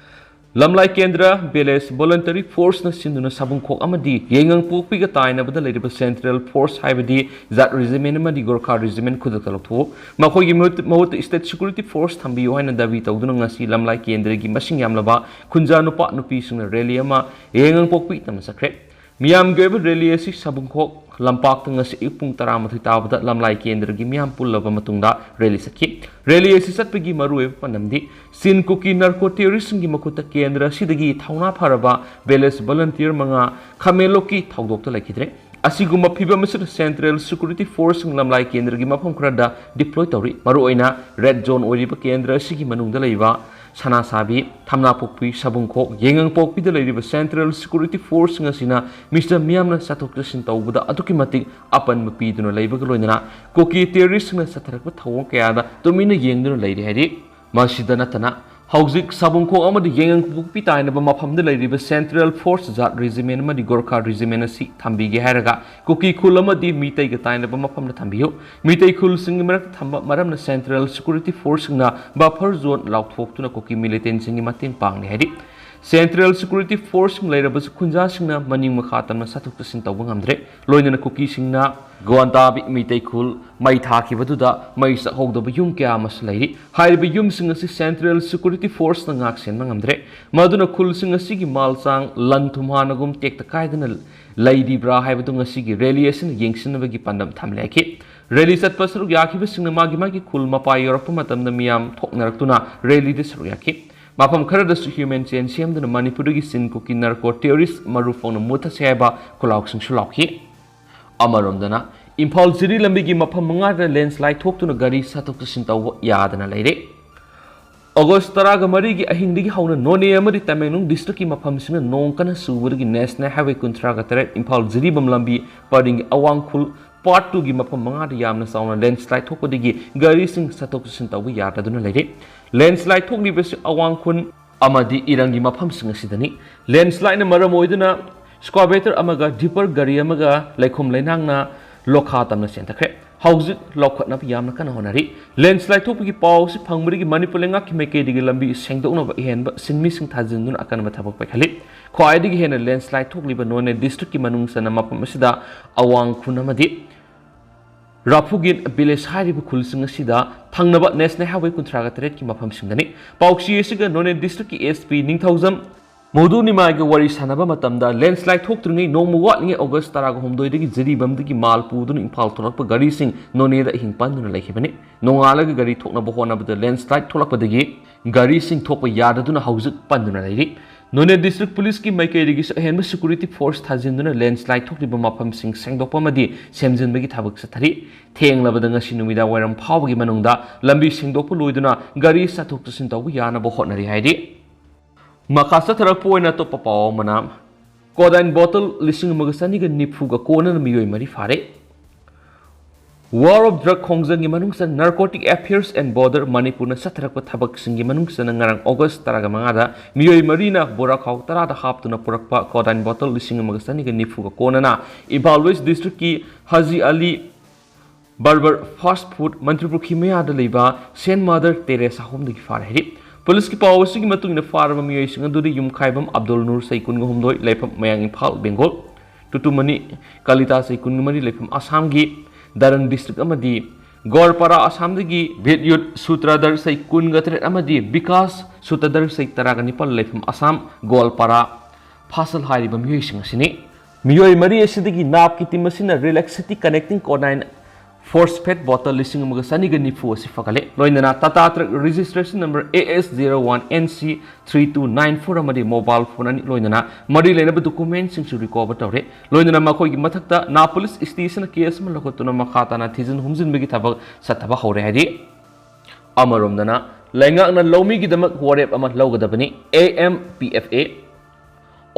ꯂꯝꯂꯥꯏ ꯀꯦꯟꯗ꯭ꯔ Village Voluntary Force ꯅ ꯁꯤꯟꯗꯨꯅ ꯁꯥꯕꯨꯡꯈꯣꯛ ꯑꯃꯗꯤ ꯌꯥꯏꯉꯪꯄꯣꯛꯄꯤꯒ ꯇꯥꯏꯅꯕꯗ ꯂꯩꯔꯤꯕ Central Force ꯍꯥꯏꯕꯗꯤ Jat Regiment ꯑꯃꯗꯤ Gorkha Regiment ꯈꯨꯗꯛꯇ ꯂꯧꯊꯣꯛꯎ, ꯃꯈꯣꯏꯒꯤ ꯃꯍꯨꯠ-, ꯃꯍꯨꯠꯇ State Security Force ꯊꯝꯕꯤꯌꯨ ꯍꯥꯏꯅ ꯗꯥꯕꯤ ꯇꯧꯗꯨꯅ ꯉꯁꯤ ꯂꯝꯂꯥꯏ ꯀꯦꯟꯗ꯭ꯔꯒꯤ ꯃꯁꯤꯡ ꯌꯥꯝꯂꯕ ꯈꯨꯟꯖꯥ ꯅꯨꯄꯥ ꯅꯨꯄꯤꯁꯤꯡꯅ rally ꯑꯃ ꯌꯥꯏꯉꯪꯄꯣꯛꯄꯤ ꯇꯝꯅ ꯆꯠꯈ꯭ꯔꯦ꯫ ꯃꯤꯌꯥꯝꯒꯤ ꯑꯣꯏꯕ rally ꯑꯁꯤ ꯁꯥꯕꯨꯡꯈꯣꯛ ꯂꯝꯄꯥꯛꯇ ꯉꯁꯤ ꯑꯌꯨꯛ ꯄꯨꯡ ꯇꯔꯥꯃꯥꯊꯣꯏ ꯇꯥꯕꯗ ꯂꯝꯂꯥꯏ ꯀꯦꯟꯗ꯭ꯔꯒꯤ ꯃꯤꯌꯥꯝ ꯄꯨꯜꯂꯕ ꯃꯇꯨꯡꯗ rally ꯆꯠꯈꯤ꯫ Rally ꯑꯁꯤ ꯆꯠꯄꯒꯤ ꯃꯔꯨꯑꯣꯏꯕ ꯄꯥꯟꯗꯝꯗꯤ ꯆꯤꯟ ꯀꯨꯀꯤ narco terrorist ꯁꯤꯡꯒꯤ ꯃꯈꯨꯠꯇ ꯀꯦꯟꯗ꯭ꯔ ꯑꯁꯤꯗꯒꯤ ꯊꯧꯅꯥ ꯐꯔꯕ Village Volunteer ꯃꯉꯥ ꯈꯥꯃꯦꯟꯂꯣꯛꯀꯤ ꯊꯧꯗꯣꯛꯇ ꯂꯩꯈꯤꯗ꯭ꯔꯦ꯫ ꯑꯁꯤꯒꯨꯝꯕ ꯐꯤꯚꯝ ꯑꯁꯤꯗ Central Security Force ꯁꯤꯡ ꯂꯝꯂꯥꯏ ꯀꯦꯟꯗ꯭ꯔꯒꯤ ꯃꯐꯝ ꯈꯔꯗ deploy ꯇꯧꯔꯤ꯫ ꯃꯔꯨꯑꯣꯏꯅ red zone ꯑꯣꯏꯔꯤꯕ ꯀꯦꯟꯗ꯭ꯔ ꯑꯁꯤꯒꯤ ꯃꯅꯨꯡꯗ ꯂꯩꯕ ꯁꯅꯥꯁꯥꯕꯤ, ꯊꯝꯅꯥꯄꯣꯛꯄꯤ, ꯁꯥꯕꯨꯡꯈꯣꯛ, ꯌꯥꯏꯉꯪꯄꯣꯛꯄꯤꯗ ꯂꯩꯔꯤꯕ Central Security Forceꯁꯤꯡ ꯑꯁꯤꯅ ꯃꯤꯁꯇꯔ ꯃꯤꯌꯥꯝꯅ ꯆꯠꯊꯣꯛ ꯆꯠꯁꯤꯟ ꯇꯧꯕꯗ ꯑꯗꯨꯛꯀꯤ ꯃꯇꯤꯛ ꯑꯄꯟꯕ ꯄꯤꯗꯨꯅ ꯂꯩꯕꯒ ꯂꯣꯏꯅꯅ ꯀꯨꯀꯤ terroristꯁꯤꯡꯅ ꯆꯠꯊꯔꯛꯄ ꯊꯧꯑꯣꯡ ꯀꯌꯥꯗ ꯇꯨꯃꯤꯟꯅ ꯌꯦꯡꯗꯨꯅ ꯂꯩꯔꯤ ꯍꯥꯏꯔꯤ꯫ ꯃꯁꯤꯗ ꯅꯠꯇꯅ ꯍꯧꯖꯤꯛ ꯁꯥꯕꯨꯡꯈꯣꯡ ꯑꯃꯗꯤ ꯌꯥꯏꯉꯪꯄꯣꯛꯄꯤ ꯇꯥꯏꯅꯕ ꯃꯐꯝꯗ ꯂꯩꯔꯤꯕ Central Force Jat Regiment ꯑꯃꯗꯤ Gorkha Regiment ꯑꯁꯤ ꯊꯝꯕꯤꯒꯦ ꯍꯥꯏꯔꯒ ꯀꯨꯀꯤ ꯈꯨꯜ ꯑꯃꯗꯤ ꯃꯤꯇꯩꯒ ꯇꯥꯏꯅꯕ ꯃꯐꯝꯗ ꯊꯝꯕꯤꯌꯨ꯫ ꯃꯤꯇꯩ ꯈꯨꯜꯁꯤꯡꯒꯤ ꯃꯔꯛꯇ ꯊꯝꯕ ꯃꯔꯝꯅ Central Security Forceꯁꯤꯡꯅ buffer zone ꯂꯥꯎꯊꯣꯛꯇꯨꯅ ꯀꯨꯀꯤ militantꯁꯤꯡꯒꯤ ꯃꯇꯦꯡ ꯄꯥꯡꯂꯤ ꯍꯥꯏꯔꯤ꯫ Central Security Forceꯁꯤꯡ ꯂꯩꯔꯕꯁꯨ ꯈꯨꯟꯖꯥꯁꯤꯡꯅ ꯃꯅꯤꯡ ꯃꯈꯥ ꯇꯝꯅ ꯆꯠꯊꯣꯛ ꯆꯠꯁꯤꯟ ꯇꯧꯕ ꯉꯝꯗ꯭ꯔꯦ꯫ ꯂꯣꯏꯅꯅ ꯀꯨꯀꯤꯁꯤꯡꯅ ꯒꯣꯟꯗꯥꯕꯤ ꯃꯤꯇꯩ ꯈꯨꯜ ꯃꯩ ꯊꯥꯈꯤꯕꯗꯨꯗ ꯃꯩ ꯆꯥꯛꯍꯧꯗꯕ ꯌꯨꯝ ꯀꯌꯥ ꯑꯃꯁꯨ ꯂꯩꯔꯤ꯫ ꯍꯥꯏꯔꯤꯕ ꯌꯨꯝꯁꯤꯡ ꯑꯁꯤ Central Security Forceꯅ ꯉꯥꯛ ꯁꯦꯟꯕ ꯉꯝꯗ꯭ꯔꯦ꯫ ꯃꯗꯨꯅ ꯈꯨꯜꯁꯤꯡ ꯑꯁꯤꯒꯤ ꯃꯥꯜ ꯆꯥꯡ ꯂꯟ ꯊꯨꯝ ꯍꯥꯟꯅꯒꯨꯝ ꯇꯦꯛꯇ ꯀꯥꯏꯗꯅ ꯂꯩꯔꯤꯕ꯭ꯔꯥ ꯍꯥꯏꯕꯗꯨ ꯉꯁꯤꯒꯤ rally ꯑꯁꯤꯅ ꯌꯦꯡꯁꯤꯟꯅꯕꯒꯤ ꯄꯥꯟꯗꯝ ꯊꯝꯂꯦ ꯍꯥꯏꯈꯤ꯫ Rally ꯆꯠꯄ ꯁꯔꯨꯛ ꯌꯥꯈꯤꯕꯁꯤꯡꯅ ꯃꯥꯒꯤ ꯃꯥꯒꯤ ꯈꯨꯜ ꯃꯄꯥ ꯌꯧꯔꯛꯄ ꯃꯇꯝꯗ ꯃꯤꯌꯥꯝ ꯊꯣꯛꯅꯔꯛꯇꯨꯅ rallyꯗ ꯁꯔꯨꯛ ꯌꯥꯈꯤ꯫ ꯃꯐꯝ ꯈꯔꯗꯁꯨ human chain ꯁꯦꯝꯗꯨꯅ ꯃꯅꯤꯄꯨꯔꯗꯒꯤ ꯆꯤꯟ ꯀꯨꯀꯤ narco terrorist ꯃꯔꯨ ꯐꯥꯎꯅ ꯃꯨꯠꯊꯁꯦ ꯍꯥꯏꯕ ꯈꯨꯜꯂꯥꯎꯁꯤꯡꯁꯨ ꯂꯥꯎꯈꯤ꯫ ꯑꯃꯔꯣꯝꯗꯅ ꯏꯝꯐꯥꯜ ꯖꯤꯔꯤ ꯂꯝꯕꯤꯒꯤ ꯃꯐꯝ ꯃꯉꯥꯗ landslide ꯊꯣꯛꯇꯨꯅ ꯒꯥꯔꯤ ꯆꯠꯊꯣꯛ ꯆꯠꯁꯤꯟ ꯇꯧꯕ ꯌꯥꯗꯅ ꯂꯩꯔꯦ꯫ ꯑꯣꯒꯁ ꯇꯔꯥꯒ ꯃꯔꯤꯒꯤ ꯑꯍꯤꯡꯗꯒꯤ ꯍꯧꯅ ꯅꯣꯅꯦ ꯑꯃꯗꯤ ꯇꯃꯦꯡꯂꯣꯡ districtꯀꯤ ꯃꯐꯝꯁꯤꯡꯅ ꯅꯣꯡ ꯀꯟꯅ ꯆꯨꯕꯗꯒꯤ National Highway ꯀꯨꯟꯊ꯭ꯔꯥꯒ ꯇꯔꯦꯠ ꯏꯝꯐꯥꯜ ꯖꯤꯔꯤꯕꯥꯝ ꯂꯝꯕꯤ ꯄꯔꯤꯡꯒꯤ ꯑꯋꯥꯡ ꯈꯨꯜ part twoꯒꯤ ꯃꯐꯝ ꯃꯉꯥꯗ ꯌꯥꯝꯅ ꯆꯥꯎꯅ landslide ꯊꯣꯛꯄꯗꯒꯤ ꯒꯥꯔꯤꯁꯤꯡ ꯆꯠꯊꯣꯛ ꯆꯠꯁꯤꯟ ꯇꯧꯕ ꯌꯥꯗꯗꯨꯅ ꯂꯩꯔꯦ꯫ Landslide ꯊꯣꯛꯂꯤꯕꯁꯤ ꯑꯋꯥꯡ ꯈꯨꯟ ꯑꯃꯗꯤ ꯏꯔꯪꯒꯤ ꯃꯐꯝꯁꯤꯡ ꯑꯁꯤꯗꯅꯤ꯫ Landslideꯅ ꯃꯔꯝ ꯑꯣꯏꯗꯨꯅ excavator ꯑꯃꯒ dipper ꯒꯥꯔꯤ ꯑꯃꯒ ꯂꯩꯈꯣꯝ ꯂꯩꯅꯥꯡꯅ ꯂꯣꯈꯥ ꯇꯝꯅ ꯆꯦꯟꯊꯈ꯭ꯔꯦ꯫ ꯍꯧꯖꯤꯛ ꯂꯧꯈꯠꯅꯕ ꯌꯥꯝꯅ ꯀꯟꯅ ꯍꯣꯠꯅꯔꯤ꯫ Landslide ꯊꯣꯛꯄꯒꯤ ꯄꯥꯎ ꯑꯁꯤ ꯐꯪꯕꯗꯒꯤ ꯃꯅꯤꯄꯨꯔ ꯂꯩꯉꯥꯛꯀꯤ ꯃꯥꯏꯀꯩꯗꯒꯤ ꯂꯝꯕꯤ ꯁꯦꯡꯗꯣꯛꯅꯕ ꯑꯍꯦꯟꯕ ꯁꯤꯟꯃꯤꯁꯤꯡ ꯊꯥꯖꯤꯟꯗꯨꯅ ꯑꯀꯟꯕ ꯊꯕꯛ ꯄꯥꯏꯈꯠꯂꯤ꯫ ꯈ꯭ꯋꯥꯏꯗꯒꯤ ꯍꯦꯟꯅ landslide ꯊꯣꯛꯂꯤꯕ ꯅꯣꯅꯦ districtꯀꯤ ꯃꯅꯨꯡ ꯆꯟꯅ ꯃꯐꯝ ꯑꯁꯤꯗ ꯑꯋꯥꯡ ꯈꯨꯟ ꯑꯃꯗꯤ ꯔꯥꯐꯨꯒꯤꯟ village ꯍꯥꯏꯔꯤꯕ ꯈꯨꯜꯁꯤꯡ ꯑꯁꯤꯗ ꯊꯪꯅꯕ National Highway ꯀꯨꯟꯊ꯭ꯔꯥꯒ ꯇꯔꯦꯠꯀꯤ ꯃꯐꯝꯁꯤꯡꯗꯅꯤ꯫ ꯄꯥꯎꯆꯦ ꯑꯁꯤꯒ ꯅꯣꯅꯦ districtꯀꯤ SP ꯅꯤꯡꯊꯧꯖꯝ ꯃꯣꯗꯨꯅꯤꯃꯥꯏꯒ ꯋꯥꯔꯤ ꯁꯥꯟꯅꯕ ꯃꯇꯝꯗ landslide ꯊꯣꯛꯇ꯭ꯔꯤꯉꯩ ꯅꯣꯡꯃ ꯋꯥꯠꯂꯤꯉꯩ ꯑꯣꯒꯁ ꯇꯔꯥꯒ ꯍꯨꯝꯗꯣꯏꯗꯒꯤ ꯖꯤꯔꯤꯕꯥꯝꯗꯒꯤ ꯃꯥꯜ ꯄꯨꯗꯨꯅ ꯏꯝꯐꯥꯜ ꯊꯣꯛꯂꯛꯄ ꯒꯥꯔꯤꯁꯤꯡ ꯅꯣꯅꯦꯗ ꯑꯍꯤꯡ ꯄꯟꯗꯨꯅ ꯂꯩꯈꯤꯕꯅꯤ꯫ ꯅꯣꯡꯉꯥꯜꯂꯒ ꯒꯥꯔꯤ ꯊꯣꯛꯅꯕ ꯍꯣꯠꯅꯕꯗ landslide ꯊꯣꯛꯂꯛꯄꯗꯒꯤ ꯒꯥꯔꯤꯁꯤꯡ ꯊꯣꯛꯄ ꯌꯥꯗꯗꯨꯅ ꯍꯧꯖꯤꯛ ꯄꯟꯗꯨꯅ ꯂꯩꯔꯤ꯫ ꯅꯣꯅꯦ ꯗꯤꯁꯇ꯭ꯔꯤꯛ ꯄꯨꯂꯤꯁꯀꯤ ꯃꯥꯏꯀꯩꯗꯒꯤꯁꯨ ꯑꯍꯦꯟꯕ ꯁꯦꯀ꯭ꯌꯨꯔꯤꯇꯤ ꯐꯣꯔꯁ ꯊꯥꯖꯤꯟꯗꯨꯅ ꯂꯦꯟꯁꯂꯥꯏꯗ ꯊꯣꯛꯂꯤꯕ ꯃꯐꯝꯁꯤꯡ ꯁꯦꯡꯗꯣꯛꯄ ꯑꯃꯗꯤ ꯁꯦꯝꯖꯤꯟꯕꯒꯤ ꯊꯕꯛ ꯆꯠꯊꯔꯤ꯫ ꯊꯦꯡꯂꯕꯗ ꯉꯁꯤ ꯅꯨꯃꯤꯗꯥꯡ ꯋꯥꯏꯔꯝ ꯐꯥꯎꯕꯒꯤ ꯃꯅꯨꯡꯗ ꯂꯝꯕꯤ ꯁꯦꯡꯗꯣꯛꯄ ꯂꯣꯏꯗꯨꯅ ꯒꯥꯔꯤ ꯆꯠꯊꯣꯛ ꯆꯠꯁꯤꯟ ꯇꯧꯕ ꯌꯥꯅꯕ ꯍꯣꯠꯅꯔꯤ ꯍꯥꯏꯔꯤ꯫ ꯃꯈꯥ ꯆꯠꯊꯔꯛꯄ ꯑꯣꯏꯅ ꯑꯇꯣꯞꯄ ꯄꯥꯎ ꯑꯃꯅ, ꯀꯣꯗꯥꯏꯟ ꯕꯣꯇꯜ ꯂꯤꯁꯤꯡ ꯑꯃꯒ ꯆꯅꯤꯒ ꯅꯤꯐꯨꯒ ꯀꯣꯟꯅꯅ ꯃꯤꯑꯣꯏ ꯃꯔꯤ ꯐꯥꯔꯦ꯫ War of Drug ꯈꯣꯡꯖꯪꯒꯤ ꯃꯅꯨꯡ ꯆꯟꯅ Narcotic Affairs and Border ꯃꯅꯤꯄꯨꯔꯅ ꯆꯠꯊꯔꯛꯄ ꯊꯕꯛꯁꯤꯡꯒꯤ ꯃꯅꯨꯡ ꯆꯟꯅ ꯉꯔꯥꯡ ꯑꯣꯒꯁ ꯇꯔꯥꯃꯉꯥꯗ ꯃꯤꯑꯣꯏ ꯃꯔꯤꯅ ꯕꯣꯔꯥꯈꯥꯎ ꯇꯔꯥꯗ ꯍꯥꯞꯇꯨꯅ ꯄꯨꯔꯛꯄ ꯀꯣꯗꯥꯏꯟ ꯕꯣꯇꯜ ꯂꯤꯁꯤꯡ ꯑꯃꯒ ꯆꯅꯤꯒ ꯅꯤꯐꯨꯒ ꯀꯣꯟꯅꯅ ꯏꯝꯐꯥꯜ ꯋꯦꯁ ꯗꯤꯁꯇ꯭ꯔꯤꯛꯀꯤ ꯍꯥꯖꯤ ꯑꯂꯤ ꯕꯔꯕꯔ ꯐꯥꯁ ꯐꯨꯗ, ꯃꯟꯇ꯭ꯔꯤꯄꯨꯈ꯭ꯔꯤ ꯃꯌꯥꯗ ꯂꯩꯕ ꯁꯦꯟ ꯃꯥꯗꯔ ꯇꯦꯔꯦꯁꯥ ꯍꯣꯝꯗꯒꯤ ꯐꯥꯔꯦ ꯍꯥꯏꯔꯤ꯫ ꯄꯨꯂꯤꯁꯀꯤ ꯄꯥꯎ ꯑꯁꯤꯒꯤ ꯃꯇꯨꯡ ꯏꯟꯅ ꯐꯥꯔꯕ ꯃꯤꯑꯣꯏꯁꯤꯡ ꯑꯗꯨꯗꯤ ꯌꯨꯝꯈꯥꯏꯕꯝ ꯑꯕꯗꯨꯜ ꯅꯨꯔ, ꯆꯍꯤ ꯀꯨꯟꯒ ꯍꯨꯝꯗꯣꯏ, ꯂꯩꯐꯝ ꯃꯌꯥꯡ ꯏꯝꯐꯥꯜ, ꯕꯦꯡꯒꯣꯜ, ꯇꯨꯇꯨꯃꯅꯤ ꯀꯂꯤꯇꯥ, ꯆꯍꯤ ꯀꯨꯟꯒ ꯃꯔꯤ, ꯂꯩꯐꯝ ꯑꯁꯥꯝꯒꯤ ꯗꯔꯪ ꯗꯤꯁꯇ꯭ꯔꯤꯛ ꯑꯃꯗꯤ ꯒꯣꯜꯄꯥꯔꯥ, ꯑꯁꯥꯝꯗꯒꯤ ꯕꯤꯗ꯭ꯌꯨꯠ ꯁꯨꯇ꯭ꯔꯥꯗꯔ, ꯆꯍꯤ ꯀꯨꯟꯒ ꯇꯔꯦꯠ ꯑꯃꯗꯤ ꯕꯤꯀꯥꯁ ꯁꯨꯇ꯭ꯔꯥꯗꯔ, ꯆꯍꯤ ꯇꯔꯥꯒ ꯅꯤꯄꯥꯜ, ꯂꯩꯐꯝ ꯑꯁꯥꯝ, ꯒꯣꯜꯄꯥꯔꯥ, ꯐꯥꯁꯜ ꯍꯥꯏꯔꯤꯕ ꯃꯤꯑꯣꯏꯁꯤꯡ ꯑꯁꯤꯅꯤ꯫ ꯃꯤꯑꯣꯏ ꯃꯔꯤ ꯑꯁꯤꯗꯒꯤ ꯅꯥꯞꯀꯤ ꯇꯤꯝ ꯑꯁꯤꯅ ꯔꯤꯂꯦꯛꯁꯤꯇꯤ ꯀꯅꯦꯛꯇꯤꯡ ꯀꯣꯗꯥꯏꯟ ꯐꯣꯁꯐꯦꯠ ꯕꯣꯇꯜ ꯂꯤꯁꯤꯡ ꯑꯃꯒ ꯆꯅꯤꯒ ꯅꯤꯐꯨ ꯑꯁꯤ ꯐꯒꯠꯂꯦ꯫ ꯂꯣꯏꯅꯅ Tata truck registration number A S zero one N C three two nine four ꯑꯃꯗꯤ ꯃꯣꯕꯥꯏꯜ ꯐꯣꯟ ꯑꯅꯤ, ꯂꯣꯏꯅꯅ ꯃꯔꯤ ꯂꯩꯅꯕ ꯗꯣꯀꯨꯃꯦꯟꯁꯤꯡꯁꯨ ꯔꯤꯀꯣꯚꯔ ꯇꯧꯔꯦ꯫ ꯂꯣꯏꯅꯅ ꯃꯈꯣꯏꯒꯤ ꯃꯊꯛꯇ ꯅꯥꯞ ꯄꯨꯂꯤꯁ ꯁ꯭ꯇꯦꯁꯟꯅ ꯀꯦꯁ ꯑꯃ ꯂꯧꯈꯠꯇꯨꯅ ꯃꯈꯥ ꯇꯥꯅ ꯊꯤꯖꯤꯟ ꯍꯨꯝꯖꯤꯟꯕꯒꯤ ꯊꯕꯛ ꯆꯠꯊꯕ ꯍꯧꯔꯦ ꯍꯥꯏꯔꯤ꯫ ꯑꯃꯔꯣꯝꯗꯅ ꯂꯩꯉꯥꯛꯅ ꯂꯧꯃꯤꯒꯤꯗꯃꯛ ꯋꯥꯔꯦꯞ ꯑꯃ ꯂꯧꯒꯗꯕꯅꯤ꯫ A M P F A,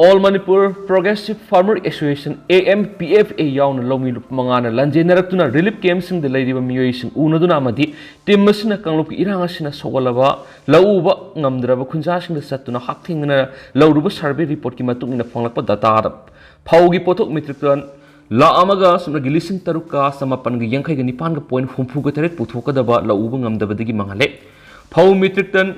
All Manipur Progressive Farmer Association, A M P F A, ꯌꯥꯎꯅ ꯂꯧꯃꯤ ꯂꯨꯞ ꯃꯉꯥꯅ ꯂꯥꯟꯖꯦꯟꯅꯔꯛꯇꯨꯅ ꯔꯤꯂꯤꯐ ꯀꯦꯝꯞꯁꯤꯡꯗ ꯂꯩꯔꯤꯕ ꯃꯤꯑꯣꯏꯁꯤꯡ ꯎꯅꯗꯨꯅ ꯑꯃꯗꯤ ꯇꯤꯝ ꯑꯁꯤꯅ ꯀꯥꯡꯂꯨꯞꯀꯤ ꯏꯔꯥꯡ ꯑꯁꯤꯅ ꯁꯧꯒꯠꯂꯕ ꯂꯧ ꯎꯕ ꯉꯝꯗ꯭ꯔꯕ ꯈꯨꯟꯖꯥꯁꯤꯡꯗ ꯆꯠꯇꯨꯅ ꯍꯛꯊꯦꯡꯅꯅ ꯂꯧꯔꯨꯕ ꯁꯔꯚꯦ ꯔꯤꯄꯣꯔꯠꯀꯤ ꯃꯇꯨꯡ ꯏꯟꯅ ꯐꯪꯂꯛꯄ ꯗꯇꯥꯗ ꯐꯧꯒꯤ ꯄꯣꯠꯊꯣꯛ ꯃꯤꯇ꯭ꯔꯤꯛ ꯇꯟ ꯂꯥꯈ ꯑꯃꯒ ꯁꯨꯞꯅꯒꯤ ꯂꯤꯁꯤꯡ ꯇꯔꯨꯛꯀ ꯆꯃꯥꯄꯟꯒ ꯌꯥꯡꯈꯩꯒ ꯅꯤꯄꯥꯟꯒ ꯄꯣꯏꯟ ꯍꯨꯝꯐꯨꯒ ꯇꯔꯦꯠ ꯄꯨꯊꯣꯛꯀꯗꯕ ꯂꯧ ꯎꯕ ꯉꯝꯗꯕꯗꯒꯤ ꯃꯥꯡꯍꯜꯂꯦ꯫ ꯐꯧ ꯃꯤꯇ꯭ꯔꯤꯛ ꯇꯟ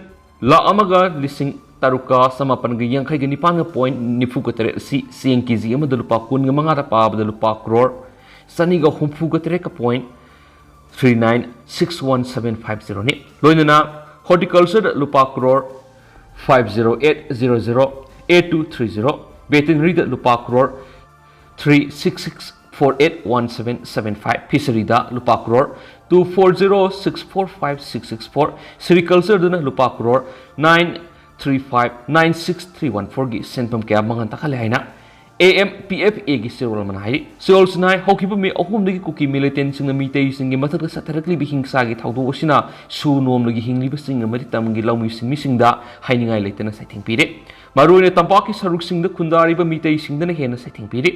ꯂꯥꯈ ꯑꯃꯒ ꯂꯤꯁꯤꯡ ꯇꯔꯨꯛꯀ ꯆꯃꯥꯄꯟꯒ ꯌꯥꯡꯈꯩꯒ ꯅꯤꯄꯥꯟꯒ ꯄꯣꯏꯟ ꯅꯤꯐꯨꯒ ꯇꯔꯦꯠ ꯑꯁꯤ ꯆꯦꯡ ꯀꯦ ꯖꯤ ꯑꯃꯗ ꯂꯨꯄꯥ ꯀꯨꯟꯒ ꯃꯉꯥꯗ ꯄꯥꯕꯗ ꯂꯨꯄꯥ ꯀ꯭ꯔꯣꯔ ꯆꯅꯤꯒ ꯍꯨꯝꯐꯨꯒ ꯇꯔꯦꯠꯀ point three nine six one seven five ꯖꯤꯔꯣꯅꯤ꯫ ꯂꯣꯏꯅꯅ ꯍꯣꯔꯇꯤꯀꯜꯆꯔꯗ ꯂꯨꯄꯥ crore five zero eight zero zero eight two three zero, ꯚꯦꯇꯦꯅꯔꯤꯗ ꯂꯨꯄꯥ crore three six six four eight one seven seven five, ꯐꯤꯁꯔꯤꯗ ꯂꯨꯄꯥ crore two four zero six four five six six four, ꯁꯦꯔꯤꯀꯜꯆꯔꯗꯅ ꯂꯨꯄꯥ crore nine three five nine six three one four ꯒꯤ ꯁꯦꯟꯐꯝ ꯀꯌꯥ ꯃꯥꯡꯍꯟ ꯇꯥꯛꯍꯜꯂꯦ ꯍꯥꯏꯅ A M P F Aꯒꯤ ꯆꯦꯔꯣꯜ ꯑꯃꯅ ꯍꯥꯏꯔꯤ꯫ ꯆꯦꯔꯣꯜꯁꯤꯅ ꯍꯥꯏ, ꯍꯧꯈꯤꯕ ꯃꯦ ꯑꯍꯨꯝꯗꯒꯤ ꯀꯨꯀꯤ ꯃꯤꯂꯤꯇꯦꯟꯁꯤꯡꯅ ꯃꯤꯇꯩꯁꯤꯡꯒꯤ ꯃꯊꯛꯇ ꯆꯠꯊꯔꯛꯂꯤꯕ ꯍꯤꯡꯁꯥꯒꯤ ꯊꯧꯗꯣꯛ ꯑꯁꯤꯅ ꯁꯨ ꯅꯣꯝꯂꯒꯤ ꯍꯤꯡꯂꯤꯕꯁꯤꯡ ꯑꯃꯗꯤ ꯇꯝꯒꯤ ꯂꯧꯃꯤ ꯁꯤꯟꯃꯤꯁꯤꯡꯗ ꯍꯥꯏꯅꯤꯡꯉꯥꯏ ꯂꯩꯇꯅ ꯆꯩꯊꯦꯡ ꯄꯤꯔꯦ꯫ ꯃꯔꯨꯑꯣꯏꯅ ꯇꯝꯄꯥꯛꯀꯤ ꯁꯔꯨꯛꯁꯤꯡꯗ ꯈꯨꯟꯗꯥꯔꯤꯕ ꯃꯤꯇꯩꯁꯤꯡꯗꯅ ꯍꯦꯟꯅ ꯆꯩꯊꯦꯡ ꯄꯤꯔꯤ꯫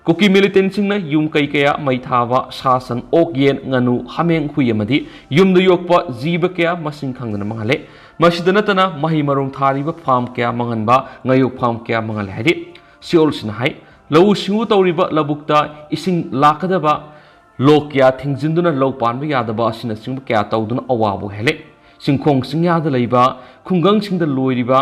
ꯀꯨꯀꯤ ꯃꯤꯂꯤꯇꯦꯟꯁꯤꯡꯅ ꯌꯨꯝ ꯀꯩ ꯀꯌꯥ ꯃꯩ ꯊꯥꯕ, ꯁꯥ ꯁꯟ, ꯑꯣꯛ, ꯌꯦꯟ, ꯉꯥꯅꯨ, ꯍꯥꯃꯦꯡ, ꯍꯨꯏ ꯑꯃꯗꯤ ꯌꯨꯝꯗ ꯌꯣꯛꯄ ꯖꯤꯕ ꯀꯌꯥ ꯃꯁꯤꯡ ꯈꯪꯗꯅ ꯃꯥꯡꯍꯜꯂꯦ꯫ ꯃꯁꯤꯗ ꯅꯠꯇꯅ ꯃꯍꯩ ꯃꯔꯣꯡ ꯊꯥꯔꯤꯕ ꯐꯥꯔꯝ ꯀꯌꯥ ꯃꯥꯡꯍꯟꯕ, ꯉꯥꯌꯣꯛ ꯐꯥꯔꯝ ꯀꯌꯥ ꯃꯥꯡꯍꯜꯂꯦ ꯍꯥꯏꯔꯤ꯫ ꯁꯤꯑꯣꯜꯁꯤꯅ ꯍꯥꯏ, ꯂꯧꯎ ꯁꯤꯡꯎ ꯇꯧꯔꯤꯕ ꯂꯧꯕꯨꯛꯇ ꯏꯁꯤꯡ ꯂꯥꯛꯀꯗꯕ ꯂꯣꯛ ꯀꯌꯥ ꯊꯤꯡꯖꯤꯟꯗꯨꯅ ꯂꯧ ꯄꯥꯟꯕ ꯌꯥꯗꯕ ꯑꯁꯤꯅꯆꯤꯡꯕ ꯀꯌꯥ ꯇꯧꯗꯨꯅ ꯑꯋꯥꯕ ꯑꯣꯏꯍꯜꯂꯦ꯫ ꯆꯤꯡꯈꯣꯡ ꯆꯤꯡꯌꯥꯗ ꯂꯩꯕ ꯈꯨꯡꯒꯪꯁꯤꯡꯗ ꯂꯣꯏꯔꯤꯕ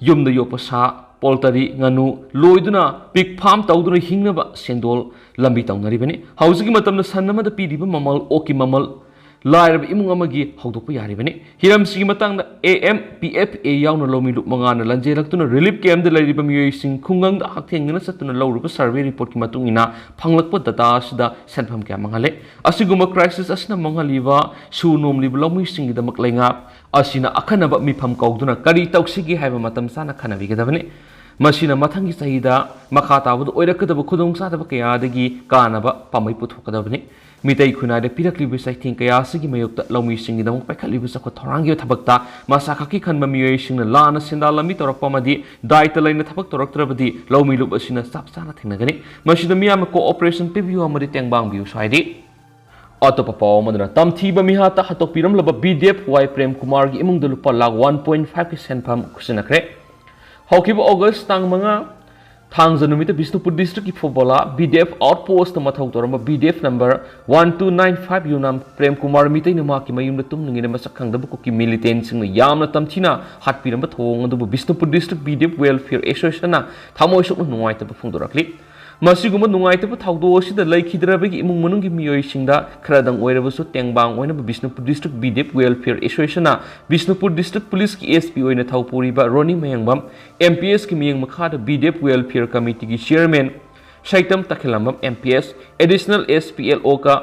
ꯌꯨꯝꯗ ꯌꯣꯛꯄ ꯁꯥ, ꯄꯣꯜꯇꯔꯤ, ꯉꯥꯅꯨ ꯂꯣꯏꯗꯨꯅ ꯄꯤꯛ ꯐꯥꯔꯝ ꯇꯧꯗꯨꯅ ꯍꯤꯡꯅꯕ ꯁꯦꯟꯗꯣꯜ ꯂꯝꯕꯤ ꯇꯧꯅꯔꯤꯕꯅꯤ꯫ ꯍꯧꯖꯤꯛꯀꯤ ꯃꯇꯝꯗ ꯁꯟ ꯑꯃꯗ ꯄꯤꯔꯤꯕ ꯃꯃꯜ, ꯑꯣꯛꯀꯤ ꯃꯃꯜ ꯂꯥꯏꯔꯕ ꯏꯃꯨꯡ ꯑꯃꯒꯤ ꯍꯧꯗꯣꯛꯄ ꯌꯥꯔꯤꯕꯅꯤ꯫ ꯍꯤꯔꯝꯁꯤꯒꯤ ꯃꯇꯥꯡꯗ A M P F A ꯌꯥꯎꯅ ꯂꯧꯃꯤ ꯂꯨꯞ ꯃꯉꯥꯅ ꯂꯟꯖꯦꯜꯂꯛꯇꯨꯅ ꯔꯤꯂꯤꯐ ꯀꯦꯝꯞꯇ ꯂꯩꯔꯤꯕ ꯃꯤꯑꯣꯏꯁꯤꯡ ꯈꯨꯡꯒꯪꯗ ꯍꯛꯊꯦꯡꯅꯅ ꯆꯠꯇꯨꯅ ꯂꯧꯔꯨꯕ ꯁꯔꯚꯦ ꯔꯤꯄꯣꯔꯠꯀꯤ ꯃꯇꯨꯡ ꯏꯟꯅ ꯐꯪꯂꯛꯄ ꯗꯇꯥ ꯑꯁꯤꯗ ꯁꯦꯟꯐꯝ ꯀꯌꯥ ꯃꯥꯡꯍꯜꯂꯦ꯫ ꯑꯁꯤꯒꯨꯝꯕ ꯀ꯭ꯔꯥꯏꯁꯤꯁ ꯑꯁꯤꯅ ꯃꯥꯡꯍꯜꯂꯤꯕ ꯁꯨ ꯅꯣꯝꯂꯤꯕ ꯂꯧꯃꯤꯁꯤꯡꯒꯤꯗꯃꯛ ꯂꯩꯉꯥꯛ ꯑꯁꯤꯅ ꯑꯈꯟꯅꯕ ꯃꯤꯐꯝ ꯀꯧꯗꯨꯅ ꯀꯔꯤ ꯇꯧꯁꯤꯒꯦ ꯍꯥꯏꯕ ꯃꯇꯝ ꯆꯥꯅ ꯈꯟꯅꯕꯤꯒꯗꯕꯅꯤ꯫ ꯃꯁꯤꯅ ꯃꯊꯪꯒꯤ ꯆꯍꯤꯗ ꯃꯈꯥ ꯇꯥꯕꯗ ꯑꯣꯏꯔꯛꯀꯗꯕ ꯈꯨꯗꯣꯡꯆꯥꯗꯕ ꯀꯌꯥꯗꯒꯤ ꯀꯥꯟꯅꯕ ꯄꯥꯝꯕꯩ ꯄꯨꯊꯣꯛꯀꯗꯕꯅꯤ꯫ ꯃꯤꯇꯩ ꯈꯨꯟꯅꯥꯏꯗ ꯄꯤꯔꯛꯂꯤꯕ ꯆꯩꯊꯦꯡ ꯀꯌꯥ ꯑꯁꯤꯒꯤ ꯃꯥꯌꯣꯛꯇ ꯂꯧꯃꯤꯁꯤꯡꯒꯤꯗꯃꯛ ꯄꯥꯏꯈꯠꯂꯤꯕ ꯆꯥꯎꯈꯠ ꯊꯧꯔꯥꯡꯒꯤ ꯊꯕꯛꯇ ꯃꯁꯥ ꯈꯛꯀꯤ ꯈꯟꯕ ꯃꯤꯑꯣꯏꯁꯤꯡꯅ ꯂꯥꯟꯅ ꯁꯦꯟꯗꯥꯟ ꯂꯝꯕꯤ ꯇꯧꯔꯛꯄ ꯑꯃꯗꯤ ꯗꯥꯏꯇ ꯂꯩꯅ ꯊꯕꯛ ꯇꯧꯔꯛꯇ꯭ꯔꯕꯗꯤ ꯂꯧꯃꯤ ꯂꯨꯞ ꯑꯁꯤꯅ ꯆꯞ ꯆꯥꯅ ꯊꯦꯡꯅꯒꯅꯤ꯫ ꯃꯁꯤꯗ ꯃꯤꯌꯥꯝꯅ ꯀꯣꯑꯣꯄꯔꯦꯁꯟ ꯄꯤꯕꯤꯌꯨ ꯑꯃꯗꯤ ꯇꯦꯡꯕꯥꯡꯕꯤꯌꯨꯁꯨ ꯍꯥꯏꯔꯤ꯫ ꯑꯇꯣꯞꯄ ꯄꯥꯎ ꯑꯃꯗꯅ, ꯇꯝꯊꯤꯕ ꯃꯤꯍꯥꯠꯇ ꯍꯥꯠꯇꯣꯛꯄꯤꯔꯝꯂꯕ B D F Y Prem ꯀꯨꯃꯥꯔꯒꯤ ꯏꯃꯨꯡꯗ ꯂꯨꯄꯥ ꯂꯥꯈ one point five ꯀꯤ ꯁꯦꯟꯐꯝ ꯈꯨꯠꯁꯤꯟꯅꯈ꯭ꯔꯦ꯫ ꯍꯧꯈꯤꯕ ꯑꯣꯒꯁ ꯇꯥꯡ ꯃꯉꯥ, ꯊꯥꯡꯖ ꯅꯨꯃꯤꯠꯇ ꯕꯤꯁꯅꯨꯄꯨꯔ ꯗꯤꯁꯇ꯭ꯔꯤꯛꯀꯤ ꯐꯨꯕꯣꯂꯥ B D F out post ꯃꯊꯧ ꯇꯧꯔꯝꯕ B D F number one two nine five ꯌꯨꯅꯥꯝ Prem Kumar ꯃꯤꯇꯩꯅ ꯃꯍꯥꯛꯀꯤ ꯃꯌꯨꯝꯗ ꯇꯨꯝꯂꯤꯉꯩꯗ ꯃꯁꯛ ꯈꯪꯗꯕ ꯀꯨꯀꯤ ꯃꯤꯂꯤꯇꯦꯟꯁꯤꯡꯅ ꯌꯥꯝꯅ ꯇꯝꯊꯤꯅ ꯍꯥꯠꯄꯤꯔꯝꯕ ꯊꯧꯑꯣꯡ ꯑꯗꯨꯕꯨ Bishnupur district B D F Welfare Associationꯅ ꯊꯃꯣꯏ ꯁꯣꯛꯅ ꯅꯨꯡꯉꯥꯏꯇꯕ ꯐꯣꯡꯗꯣꯔꯛꯂꯤ꯫ ꯃꯁꯤꯒꯨꯝꯕ ꯅꯨꯡꯉꯥꯏꯇꯕ ꯊꯧꯗꯣꯛ ꯑꯁꯤꯗ ꯂꯩꯈꯤꯗ꯭ꯔꯕꯒꯤ ꯏꯃꯨꯡ ꯃꯅꯨꯡꯒꯤ ꯃꯤꯑꯣꯏꯁꯤꯡꯗ ꯈꯔꯗꯪ ꯑꯣꯏꯔꯕꯁꯨ ꯇꯦꯡꯕꯥꯡ ꯑꯣꯏꯅꯕ Bishnupur district B D F Welfare Associationꯅ ꯕꯤꯁꯅꯨꯄꯨꯔ ꯗꯤꯁꯇ꯭ꯔꯤꯛ ꯄꯨꯂꯤꯁꯀꯤ S P ꯑꯣꯏꯅ ꯊꯧ ꯄꯨꯔꯤꯕ ꯔꯣꯅꯤ ꯃꯌꯥꯡꯕꯝ, M P Sꯀꯤ ꯃꯤꯠꯌꯦꯡ ꯃꯈꯥꯗ B D F Welfare Committeeꯒꯤ ꯆꯤꯌꯔꯃꯦꯟ ꯁꯩꯇꯝ ꯇꯈꯦꯜꯂꯝꯕꯝ M P S, additional S P L O ꯀ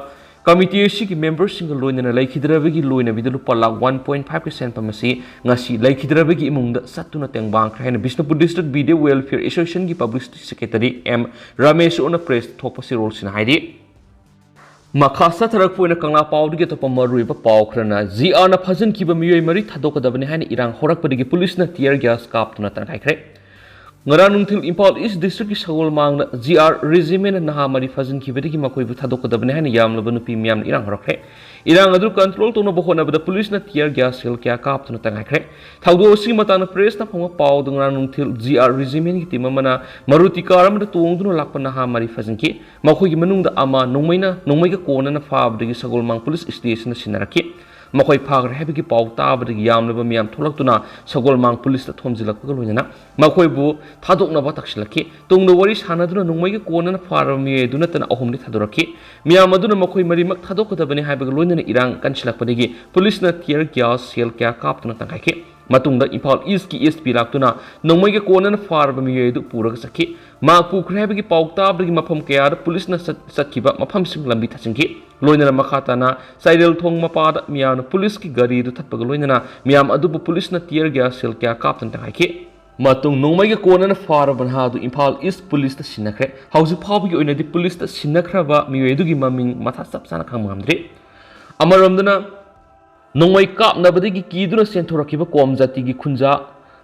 ꯀꯃꯤꯇꯤ ꯑꯁꯤꯒꯤ ꯃꯦꯝꯕꯔꯁꯤꯡꯒ ꯂꯣꯏꯅꯅ ꯂꯩꯈꯤꯗ꯭ꯔꯕꯒꯤ ꯂꯣꯏꯅꯕꯤꯗ ꯂꯨꯄꯥ ꯂꯥꯈ ꯋꯥꯟ ꯄꯣꯏꯟ ꯐꯥꯏꯚꯀꯤ ꯁꯦꯟꯐꯝ ꯑꯁꯤ ꯉꯁꯤ ꯂꯩꯈꯤꯗ꯭ꯔꯕꯒꯤ ꯏꯃꯨꯡꯗ ꯆꯠꯇꯨꯅ ꯇꯦꯡꯕꯥꯡꯈ꯭ꯔꯦ ꯍꯥꯏꯅ ꯕꯤꯁꯅꯨꯄꯨꯔ ꯗꯤꯁꯇ꯭ꯔꯤꯛ ꯕꯤꯗꯤꯑꯣ ꯋꯦꯜꯐꯤꯌꯔ ꯑꯦꯁꯣꯁꯤꯌꯦꯁꯟꯒꯤ ꯄꯕ꯭ꯂꯤꯁꯤꯇꯤ ꯁꯦꯀ꯭ꯔꯦꯇꯔꯤ ꯑꯦꯝ ꯔꯥꯃꯦꯁꯣꯅ ꯄ꯭ꯔꯦꯁꯇ ꯊꯣꯛꯄ ꯆꯦꯔꯣꯜꯁꯤꯅ ꯍꯥꯏꯔꯤ꯫ ꯃꯈꯥ ꯆꯠꯊꯔꯛꯄ ꯑꯣꯏꯅ ꯀꯪꯂꯥ ꯄꯥꯎꯗꯒꯤ ꯑꯇꯣꯞꯄ ꯃꯔꯨꯑꯣꯏꯕ ꯄꯥꯎ ꯈꯔꯅ, ꯖꯤ ꯑꯥꯔꯅ ꯐꯥꯖꯤꯟꯈꯤꯕ ꯃꯤꯑꯣꯏ ꯃꯔꯤ ꯊꯥꯗꯣꯛꯀꯗꯕꯅꯤ ꯍꯥꯏꯅ ꯏꯔꯥꯡ ꯍꯧꯔꯛꯄꯗꯒꯤ ꯄꯨꯂꯤꯁꯅ tear gas ꯀꯥꯞꯇꯨꯅ ꯇꯥꯟꯈꯥꯏꯈ꯭ꯔꯦ꯫ ꯉꯔꯥꯡ ꯅꯨꯡꯊꯤꯜ ꯏꯝꯐꯥꯜ ꯏꯁ ꯗꯤꯁꯇ꯭ꯔꯤꯛꯀꯤ ꯁꯒꯣꯜꯃꯥꯡꯗ ꯖꯤ ꯑꯥꯔ ꯔꯦꯖꯤꯃꯦꯟꯅ ꯅꯍꯥ ꯃꯔꯤ ꯐꯥꯖꯤꯟꯈꯤꯕꯗꯒꯤ ꯃꯈꯣꯏꯕꯨ ꯊꯥꯗꯣꯛꯀꯗꯕꯅꯤ ꯍꯥꯏꯅ ꯌꯥꯝꯂꯕ ꯅꯨꯄꯤ ꯃꯤꯌꯥꯝꯅ ꯏꯔꯥꯡ ꯍꯧꯔꯛꯈ꯭ꯔꯦ꯫ ꯏꯔꯥꯡ ꯑꯗꯨ control ꯇꯧꯅꯕ ꯍꯣꯠꯅꯕꯗ ꯄꯨꯂꯤꯁꯅ tear gas shell ꯀꯌꯥ ꯀꯥꯞꯇꯨꯅ ꯇꯥꯟꯈꯥꯏꯈ꯭ꯔꯦ꯫ ꯊꯧꯗꯣꯛ ꯑꯁꯤꯒꯤ ꯃꯇꯥꯡꯗ ꯄ꯭ꯔꯦꯁꯅ ꯐꯪꯕ ꯄꯥꯎꯗ ꯉꯔꯥꯡ ꯅꯨꯡꯊꯤꯜ ꯖꯤ ꯑꯥꯔ ꯔꯦꯖꯤꯃꯦꯟꯒꯤ ꯇꯤꯝ ꯑꯃꯅ ꯃꯔꯨꯇꯤ ꯀꯥꯔ ꯑꯃꯗ ꯇꯣꯡꯗꯨꯅ ꯂꯥꯛꯄ ꯅꯍꯥ ꯃꯔꯤ ꯐꯥꯖꯤꯟꯈꯤ꯫ ꯃꯈꯣꯏꯒꯤ ꯃꯅꯨꯡꯗ ꯑꯃ ꯅꯣꯡꯃꯩꯅ, ꯅꯣꯡꯃꯩꯒ ꯀꯣꯟꯅꯅ ꯐꯥꯕꯗꯒꯤ ꯁꯒꯣꯜꯃꯥꯡ ꯄꯨꯂꯤꯁ ꯁ꯭ꯇꯦꯁꯟꯗ ꯁꯤꯟꯅꯔꯛꯈꯤ꯫ ꯃꯈꯣꯏ ꯐꯥꯈ꯭ꯔꯦ ꯍꯥꯏꯕꯒꯤ ꯄꯥꯎ ꯇꯥꯕꯗꯒꯤ ꯌꯥꯝꯂꯕ ꯃꯤꯌꯥꯝ ꯊꯣꯛꯂꯛꯇꯨꯅ ꯁꯒꯣꯜꯃꯥꯡ ꯄꯨꯂꯤꯁꯇ ꯊꯣꯝꯖꯤꯜꯂꯛꯄꯒ ꯂꯣꯏꯅꯅ ꯃꯈꯣꯏꯕꯨ ꯊꯥꯗꯣꯛꯅꯕ ꯇꯛꯁꯤꯜꯂꯛꯈꯤ꯫ ꯇꯨꯡꯗ ꯋꯥꯔꯤ ꯁꯥꯟꯅꯗꯨꯅ ꯅꯣꯡꯃꯩꯒ ꯀꯣꯟꯅꯅ ꯐꯥꯔꯕ ꯃꯤꯑꯣꯏ ꯑꯗꯨ ꯅꯠꯇꯅ ꯑꯍꯨꯝꯗꯤ ꯊꯥꯗꯣꯔꯛꯈꯤ꯫ ꯃꯤꯌꯥꯝ ꯑꯗꯨꯅ ꯃꯈꯣꯏ ꯃꯔꯤꯃꯛ ꯊꯥꯗꯣꯛꯀꯗꯕꯅꯤ ꯍꯥꯏꯕꯒ ꯂꯣꯏꯅꯅ ꯏꯔꯥꯡ ꯀꯟꯁꯤꯜꯂꯛꯄꯗꯒꯤ ꯄꯨꯂꯤꯁꯅ tear gas shell ꯀꯌꯥ ꯀꯥꯞꯇꯨꯅ ꯇꯥꯟꯈꯥꯏꯈꯤ꯫ ꯃꯇꯨꯡꯗ ꯏꯝꯐꯥꯜ ꯏꯁꯀꯤ ꯑꯦꯁ ꯄꯤ ꯂꯥꯛꯇꯨꯅ ꯅꯣꯡꯃꯩꯒ ꯀꯣꯟꯅꯅ ꯐꯥꯔꯕ ꯃꯤꯑꯣꯏ ꯑꯗꯨ ꯄꯨꯔꯒ ꯆꯠꯈꯤ꯫ ꯃꯍꯥꯛ ꯄꯨꯈ꯭ꯔꯦ ꯍꯥꯏꯕꯒꯤ ꯄꯥꯎ ꯇꯥꯕꯗꯒꯤ ꯃꯐꯝ ꯀꯌꯥꯗ ꯄꯨꯂꯤꯁꯅ ꯆꯠ-, ꯆꯠꯈꯤꯕ ꯃꯐꯝꯁꯤꯡ ꯂꯝꯕꯤ ꯊꯠꯆꯤꯟꯈꯤ꯫ ꯂꯣꯏꯅꯅ ꯃꯈꯥ ꯇꯥꯅ ꯆꯥꯏꯔꯦꯜ ꯊꯣꯡ ꯃꯄꯥꯗ ꯃꯤꯌꯥꯝꯅ ꯄꯨꯂꯤꯁꯀꯤ ꯒꯥꯔꯤꯗꯨ ꯊꯠꯄꯒ ꯂꯣꯏꯅꯅ ꯃꯤꯌꯥꯝ ꯑꯗꯨꯕꯨ ꯄꯨꯂꯤꯁꯅ tear gas shell ꯀꯌꯥ ꯀꯥꯞꯇꯨꯅ ꯇꯥꯟꯈꯥꯏꯈꯤ꯫ ꯃꯇꯨꯡ ꯅꯣꯡꯃꯩꯒ ꯀꯣꯟꯅꯅ ꯐꯥꯔꯕ ꯅꯍꯥ ꯑꯗꯨ ꯏꯝꯐꯥꯜ ꯏꯁ ꯄꯨꯂꯤꯁꯇ ꯁꯤꯟꯅꯈ꯭ꯔꯦ꯫ ꯍꯧꯖꯤꯛ ꯐꯥꯎꯕꯒꯤ ꯑꯣꯏꯅꯗꯤ ꯄꯨꯂꯤꯁꯇ ꯁꯤꯟꯅꯈ꯭ꯔꯕ ꯃꯤꯑꯣꯏ ꯑꯗꯨꯒꯤ ꯃꯃꯤꯡ ꯃꯊꯥ ꯆꯞ ꯆꯥꯅ ꯈꯪꯕ ꯉꯝꯗ꯭ꯔꯤ꯫ ꯑꯃꯔꯣꯝꯗꯅ ꯅꯣꯡꯃꯩ ꯀꯥꯞꯅꯕꯗꯒꯤ ꯀꯤꯗꯨꯅ ꯆꯦꯟꯊꯣꯔꯛꯈꯤꯕ ꯀꯣꯝ ꯖꯥꯇꯤꯒꯤ ꯈꯨꯟꯖꯥ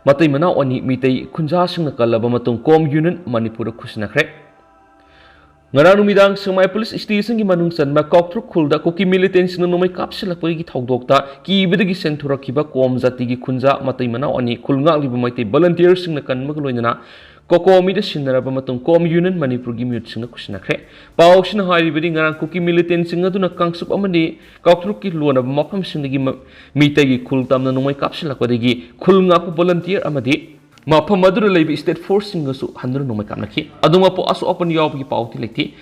ꯃꯇꯩ ꯃꯅꯥꯎ ꯑꯅꯤ ꯃꯤꯇꯩ ꯈꯨꯟꯖꯥꯁꯤꯡꯅ ꯀꯜꯂꯕ ꯃꯇꯨꯡ ꯀꯣꯝ ꯌꯨꯅꯤꯌꯟ ꯃꯅꯤꯄꯨꯔꯗ ꯈꯨꯠꯁꯤꯟꯅꯈ꯭ꯔꯦ꯫ ꯉꯔꯥꯡ ꯅꯨꯃꯤꯗꯥꯡ ꯁꯦꯛꯃꯥꯏ ꯄꯨꯂꯤꯁ ꯁ꯭ꯇꯦꯁꯟꯒꯤ ꯃꯅꯨꯡ ꯆꯟꯕ ꯀꯥꯎꯇ꯭ꯔꯨꯛ ꯈꯨꯜꯗ ꯀꯨꯀꯤ ꯃꯤꯂꯤꯇꯦꯟꯁꯤꯡꯅ ꯅꯣꯡꯃꯩ ꯀꯥꯞꯁꯤꯜꯂꯛꯄꯒꯤ ꯊꯧꯗꯣꯛꯇ ꯀꯤꯕꯗꯒꯤ ꯆꯦꯟꯊꯣꯔꯛꯈꯤꯕ ꯀꯣꯝ ꯖꯥꯇꯤꯒꯤ ꯈꯨꯟꯖꯥ ꯃꯇꯩ ꯃꯅꯥꯎ ꯑꯅꯤ ꯈꯨꯜ ꯉꯥꯛꯂꯤꯕ ꯃꯩꯇꯩ ꯚꯣꯂꯨꯟꯇꯤꯌꯔꯁꯤꯡꯅ ꯀꯟꯕꯒ ꯂꯣꯏꯅꯅ ꯀꯣꯀꯣꯃꯤꯗ ꯁꯤꯟꯅꯔꯕ ꯃꯇꯨꯡ ꯀꯣꯝ ꯌꯨꯅꯤꯌꯟ ꯃꯅꯤꯄꯨꯔꯒꯤ ꯃꯤꯍꯨꯠꯁꯤꯡꯅ ꯈꯨꯠꯁꯤꯟꯅꯈ꯭ꯔꯦ꯫ ꯄꯥꯎꯁꯤꯅ ꯍꯥꯏꯔꯤꯕꯗꯤ ꯉꯔꯥꯡ ꯀꯨꯀꯤ ꯃꯤꯂꯤꯇꯦꯟꯁꯤꯡ ꯑꯗꯨꯅ ꯀꯥꯡꯆꯨꯞ ꯑꯃꯗꯤ ꯀꯥꯎꯇ꯭ꯔꯨꯛꯀꯤ ꯂꯣꯟꯅꯕ ꯃꯐꯝꯁꯤꯡꯗꯒꯤ ꯃ-, ꯃꯤꯇꯩꯒꯤ ꯈꯨꯜ ꯇꯝꯅ ꯅꯣꯡꯃꯩ ꯀꯥꯞꯁꯤꯜꯂꯛꯄꯗꯒꯤ ꯈꯨꯜ ꯉꯥꯛꯄ ꯚꯣꯂꯨꯟꯇꯤꯌꯔ ꯑꯃꯗꯤ ꯃꯐꯝ ꯑꯗꯨꯗ ꯂꯩꯕ ꯁ꯭ꯇꯦꯠ ꯐꯣꯔꯁꯁꯤꯡꯒꯁꯨ ꯍꯟꯗꯨꯅ ꯅꯣꯡꯃꯩ ꯀꯥꯞꯅꯈꯤ꯫ ꯑꯗꯨꯃꯛꯄꯨ ꯑꯁꯣꯛ ꯑꯄꯟ ꯌꯥꯎꯕꯒꯤ ꯄꯥꯎꯗꯤ ꯂꯩꯇꯦ꯫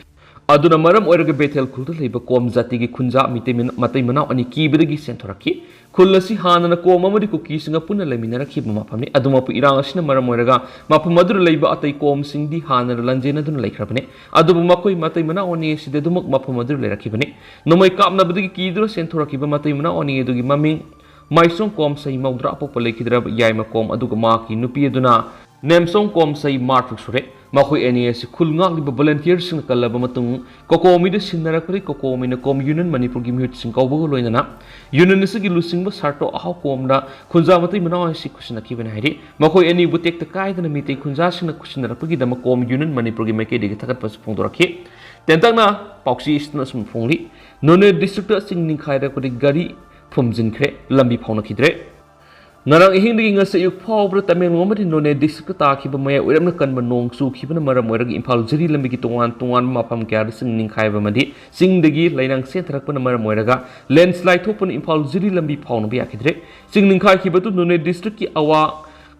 ꯑꯗꯨꯅ ꯃꯔꯝ ꯑꯣꯏꯔꯒ ꯕꯦꯊꯦꯜ ꯈꯨꯜꯗ ꯂꯩꯕ ꯀꯣꯝ ꯖꯥꯇꯤꯒꯤ ꯈꯨꯟꯖꯥ ꯃꯤꯇꯩ ꯃꯤꯅ-, ꯃꯇꯩ ꯃꯅꯥꯎ ꯑꯅꯤ ꯀꯤꯕꯗꯒꯤ ꯆꯦꯟꯊꯣꯔꯛꯈꯤ꯫ ꯈꯨꯜ ꯑꯁꯤ ꯍꯥꯟꯅꯅ ꯀꯣꯝ ꯑꯃꯗꯤ ꯀꯨꯀꯤꯁꯤꯡꯒ ꯄꯨꯟꯅ ꯂꯩꯃꯤꯟꯅꯔꯛꯈꯤꯕ ꯃꯐꯝꯅꯤ꯫ ꯑꯗꯨꯃꯛꯄꯨ ꯏꯔꯥꯡ ꯑꯁꯤꯅ ꯃꯔꯝ ꯑꯣꯏꯔꯒ ꯃꯐꯝ ꯑꯗꯨꯗ ꯂꯩꯕ ꯑꯇꯩ ꯀꯣꯝꯁꯤꯡꯗꯤ ꯍꯥꯟꯅꯅ ꯂꯥꯟꯖꯦꯟꯅꯗꯨꯅ ꯂꯩꯈ꯭ꯔꯕꯅꯤ꯫ ꯑꯗꯨꯕꯨ ꯃꯈꯣꯏ ꯃꯇꯩ ꯃꯅꯥꯎ ꯑꯅꯤ ꯑꯁꯤꯗꯤ ꯑꯗꯨꯃꯛ ꯃꯐꯝ ꯑꯗꯨꯗ ꯂꯩꯔꯛꯈꯤꯕꯅꯤ꯫ ꯅꯣꯡꯃꯩ ꯀꯥꯞꯅꯕꯗꯒꯤ ꯀꯤꯗꯨꯅ ꯆꯦꯟꯊꯣꯔꯛꯈꯤꯕ ꯃꯇꯩ ꯃꯅꯥꯎ ꯑꯅꯤ ꯑꯗꯨꯒꯤ ꯃꯃꯤꯡ ꯃꯥꯏꯁꯣꯡ ꯀꯣꯝꯁꯩ ꯃꯧꯗ꯭ꯔꯥ ꯄꯣꯛꯄ ꯂꯩꯈꯤꯗ꯭ꯔꯕ ꯌꯥꯏꯃ ꯀꯣꯝ ꯑꯗꯨꯒ ꯃꯍꯥꯛꯀꯤ ꯅꯨꯄꯤ ꯑꯗꯨꯅ ꯅꯦꯝꯁꯣꯡ ꯀꯣꯝꯁꯩ ꯃꯥꯔ ꯇꯔꯨꯛ ꯁꯨꯔꯦ꯫ ꯃꯈꯣꯏ ꯑꯅꯤ ꯑꯁꯤ ꯈꯨꯜ ꯉꯥꯛꯂꯤꯕ ꯚꯣꯂꯨꯟꯇꯤꯌꯔꯁꯤꯡꯅ ꯀꯜꯂꯕ ꯃꯇꯨꯡ ꯀꯣꯀꯣꯃꯤꯗ ꯁꯤꯟꯅꯔꯛꯄꯗꯒꯤ ꯀꯣꯀꯣꯃꯤꯅ ꯀꯣꯝ ꯌꯨꯅꯤꯌꯟ ꯃꯅꯤꯄꯨꯔꯒꯤ ꯃꯤꯍꯨꯠꯁꯤꯡ ꯀꯧꯕꯒ ꯂꯣꯏꯅꯅ ꯌꯨꯅꯤꯌꯟ ꯑꯁꯤꯒꯤ ꯂꯨꯆꯤꯡꯕ ꯁꯥꯔꯇꯣ ꯑꯍꯥꯎ ꯀꯣꯝꯅ ꯈꯨꯟꯖꯥ ꯃꯇꯩ ꯃꯅꯥꯎ ꯑꯁꯤ ꯈꯨꯠꯁꯤꯟꯅꯈꯤꯕꯅꯤ ꯍꯥꯏꯔꯤ꯫ ꯃꯈꯣꯏ ꯑꯅꯤꯕꯨ ꯇꯦꯛꯇ ꯀꯥꯏꯗꯅ ꯃꯤꯇꯩ ꯈꯨꯟꯖꯥꯁꯤꯡꯅ ꯈꯨꯠꯁꯤꯟꯅꯔꯛꯄꯒꯤꯗꯃꯛ ꯀꯣꯝ ꯌꯨꯅꯤꯌꯟ ꯃꯅꯤꯄꯨꯔꯒꯤ ꯃꯥꯏꯀꯩꯗꯒꯤ ꯊꯥꯒꯠꯄꯁꯨ ꯐꯣꯡꯗꯣꯔꯛꯈꯤ꯫ ꯇꯦꯟꯇꯛꯅ ꯄꯥꯎꯆꯦ ꯑꯁꯤꯗꯅ ꯑꯁꯨꯝ ꯐꯣꯡꯂꯤ, ꯅꯣꯅꯦ ꯗꯤꯁꯇ꯭ꯔꯤꯛꯇ ꯆꯤꯡ ꯅꯤꯡꯈꯥꯏꯔꯛꯄꯗꯒꯤ ꯒꯥꯔꯤ ꯐꯨꯝꯖꯤꯟꯈ꯭ꯔꯦ, ꯂꯝꯕꯤ ꯐꯥꯎꯅꯈꯤꯗ꯭ꯔꯦ꯫ ꯉꯔꯥꯡ ꯑꯍꯤꯡꯗꯒꯤ ꯉꯁꯤ ꯑꯌꯨꯛ ꯐꯥꯎꯕꯗ ꯇꯃꯦꯡꯂꯣꯡ ꯑꯃꯗꯤ ꯅꯣꯅꯦ ꯗꯤꯁꯇ꯭ꯔꯤꯛꯇ ꯇꯥꯈꯤꯕ ꯃꯌꯥꯏ ꯑꯣꯏꯔꯞꯅ ꯀꯟꯕ ꯅꯣꯡ ꯆꯨꯈꯤꯕꯅ ꯃꯔꯝ ꯑꯣꯏꯔꯒ ꯏꯝꯐꯥꯜ ꯖꯤꯔꯤ ꯂꯝꯕꯤꯒꯤ ꯇꯣꯉꯥꯟ ꯇꯣꯉꯥꯟꯕ ꯃꯐꯝ ꯀꯌꯥꯗ ꯆꯤꯡ ꯅꯤꯡꯈꯥꯏꯕ ꯑꯃꯗꯤ ꯆꯤꯡꯗꯒꯤ ꯂꯩꯅꯥꯡ ꯆꯦꯟꯊꯔꯛꯄꯅ ꯃꯔꯝ ꯑꯣꯏꯔꯒ ꯂꯦꯟꯁꯂꯥꯏꯗ ꯊꯣꯛꯄꯅ ꯏꯝꯐꯥꯜ ꯖꯤꯔꯤ ꯂꯝꯕꯤ ꯐꯥꯎꯅꯕ ꯌꯥꯈꯤꯗ꯭ꯔꯦ꯫ ꯆꯤꯡ ꯅꯤꯡꯈꯥꯏꯈꯤꯕ ꯑꯗꯨ ꯅꯣꯅꯦ ꯗꯤꯁꯇ꯭ꯔꯤꯛꯀꯤ ꯑꯋꯥꯡ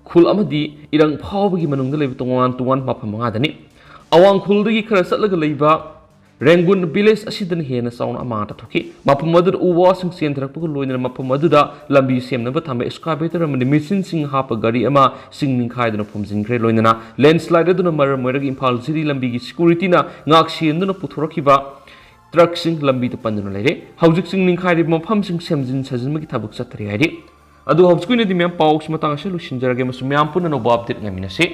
ꯈꯨꯜ ꯑꯃꯗꯤ ꯏꯔꯪ ꯐꯥꯎꯕꯒꯤ ꯃꯅꯨꯡꯗ ꯂꯩꯕ ꯇꯣꯉꯥꯟ ꯇꯣꯉꯥꯟꯕ ꯃꯐꯝ ꯃꯉꯥꯗꯅꯤ꯫ ꯑꯋꯥꯡ ꯈꯨꯜꯗꯒꯤ ꯈꯔ ꯆꯠꯂꯒ ꯂꯩꯕ ꯔꯦꯡꯒꯨꯟ ꯚꯤꯂꯦꯖ ꯑꯁꯤꯗꯅ ꯍꯦꯟꯅ ꯆꯥꯎꯅ ꯑꯃꯥꯡ ꯑꯇꯥ ꯊꯣꯛꯈꯤ꯫ ꯃꯐꯝ ꯑꯗꯨꯗ ꯎ ꯋꯥꯁꯤꯡ ꯆꯦꯟꯊꯔꯛꯄꯒ ꯂꯣꯏꯅꯅ ꯃꯐꯝ ꯑꯗꯨꯗ ꯂꯝꯕꯤ ꯁꯦꯝꯅꯕ ꯊꯝꯕ ꯑꯦꯛꯁꯀꯥꯚꯦꯇꯔ ꯑꯃꯗꯤ ꯃꯦꯆꯤꯟꯁꯤꯡ ꯍꯥꯞꯄ ꯒꯥꯔꯤ ꯑꯃ ꯆꯤꯡ ꯅꯤꯡꯈꯥꯏꯗꯨꯅ ꯐꯨꯝꯖꯤꯟꯈ꯭ꯔꯦ꯫ ꯂꯣꯏꯅꯅ ꯂꯦꯟꯁꯂꯥꯏꯗ ꯑꯗꯨꯅ ꯃꯔꯝ ꯑꯣꯏꯔꯒ ꯏꯝꯐꯥꯜ ꯖꯤꯔꯤ ꯂꯝꯕꯤꯒꯤ ꯁꯦꯀ꯭ꯌꯨꯔꯤꯇꯤꯅ ꯉꯥꯛ ꯁꯦꯟꯗꯨꯅ ꯄꯨꯊꯣꯔꯛꯈꯤꯕ ꯇ꯭ꯔꯛꯁꯤꯡ ꯂꯝꯕꯤꯗ ꯄꯟꯗꯨꯅ ꯂꯩꯔꯦ꯫ ꯍꯧꯖꯤꯛ ꯆꯤꯡ ꯅꯤꯡꯈꯥꯏꯔꯤꯕ ꯃꯐꯝꯁꯤꯡ ꯁꯦꯝꯖꯤꯟ ꯁꯥꯖꯤꯟꯕꯒꯤ ꯊꯕꯛ ꯆꯠꯊꯔꯤ ꯍꯥꯏꯔꯤ꯫ ꯑꯗꯨ ꯍꯧꯖꯤꯛꯀꯤ ꯑꯣꯏꯅꯗꯤ ꯃꯌꯥꯝ ꯄꯥꯎꯁꯤ ꯃꯇꯥꯡ ꯑꯁꯤꯗ ꯂꯣꯏꯁꯤꯟꯖꯔꯒꯦ꯫ ꯃꯁꯤ ꯃꯌꯥꯝ ꯄꯨꯟꯅ ꯑꯅꯧꯕ ꯑꯞꯗꯦꯠ ꯉꯥꯏꯃꯤꯟꯅꯁꯤ꯫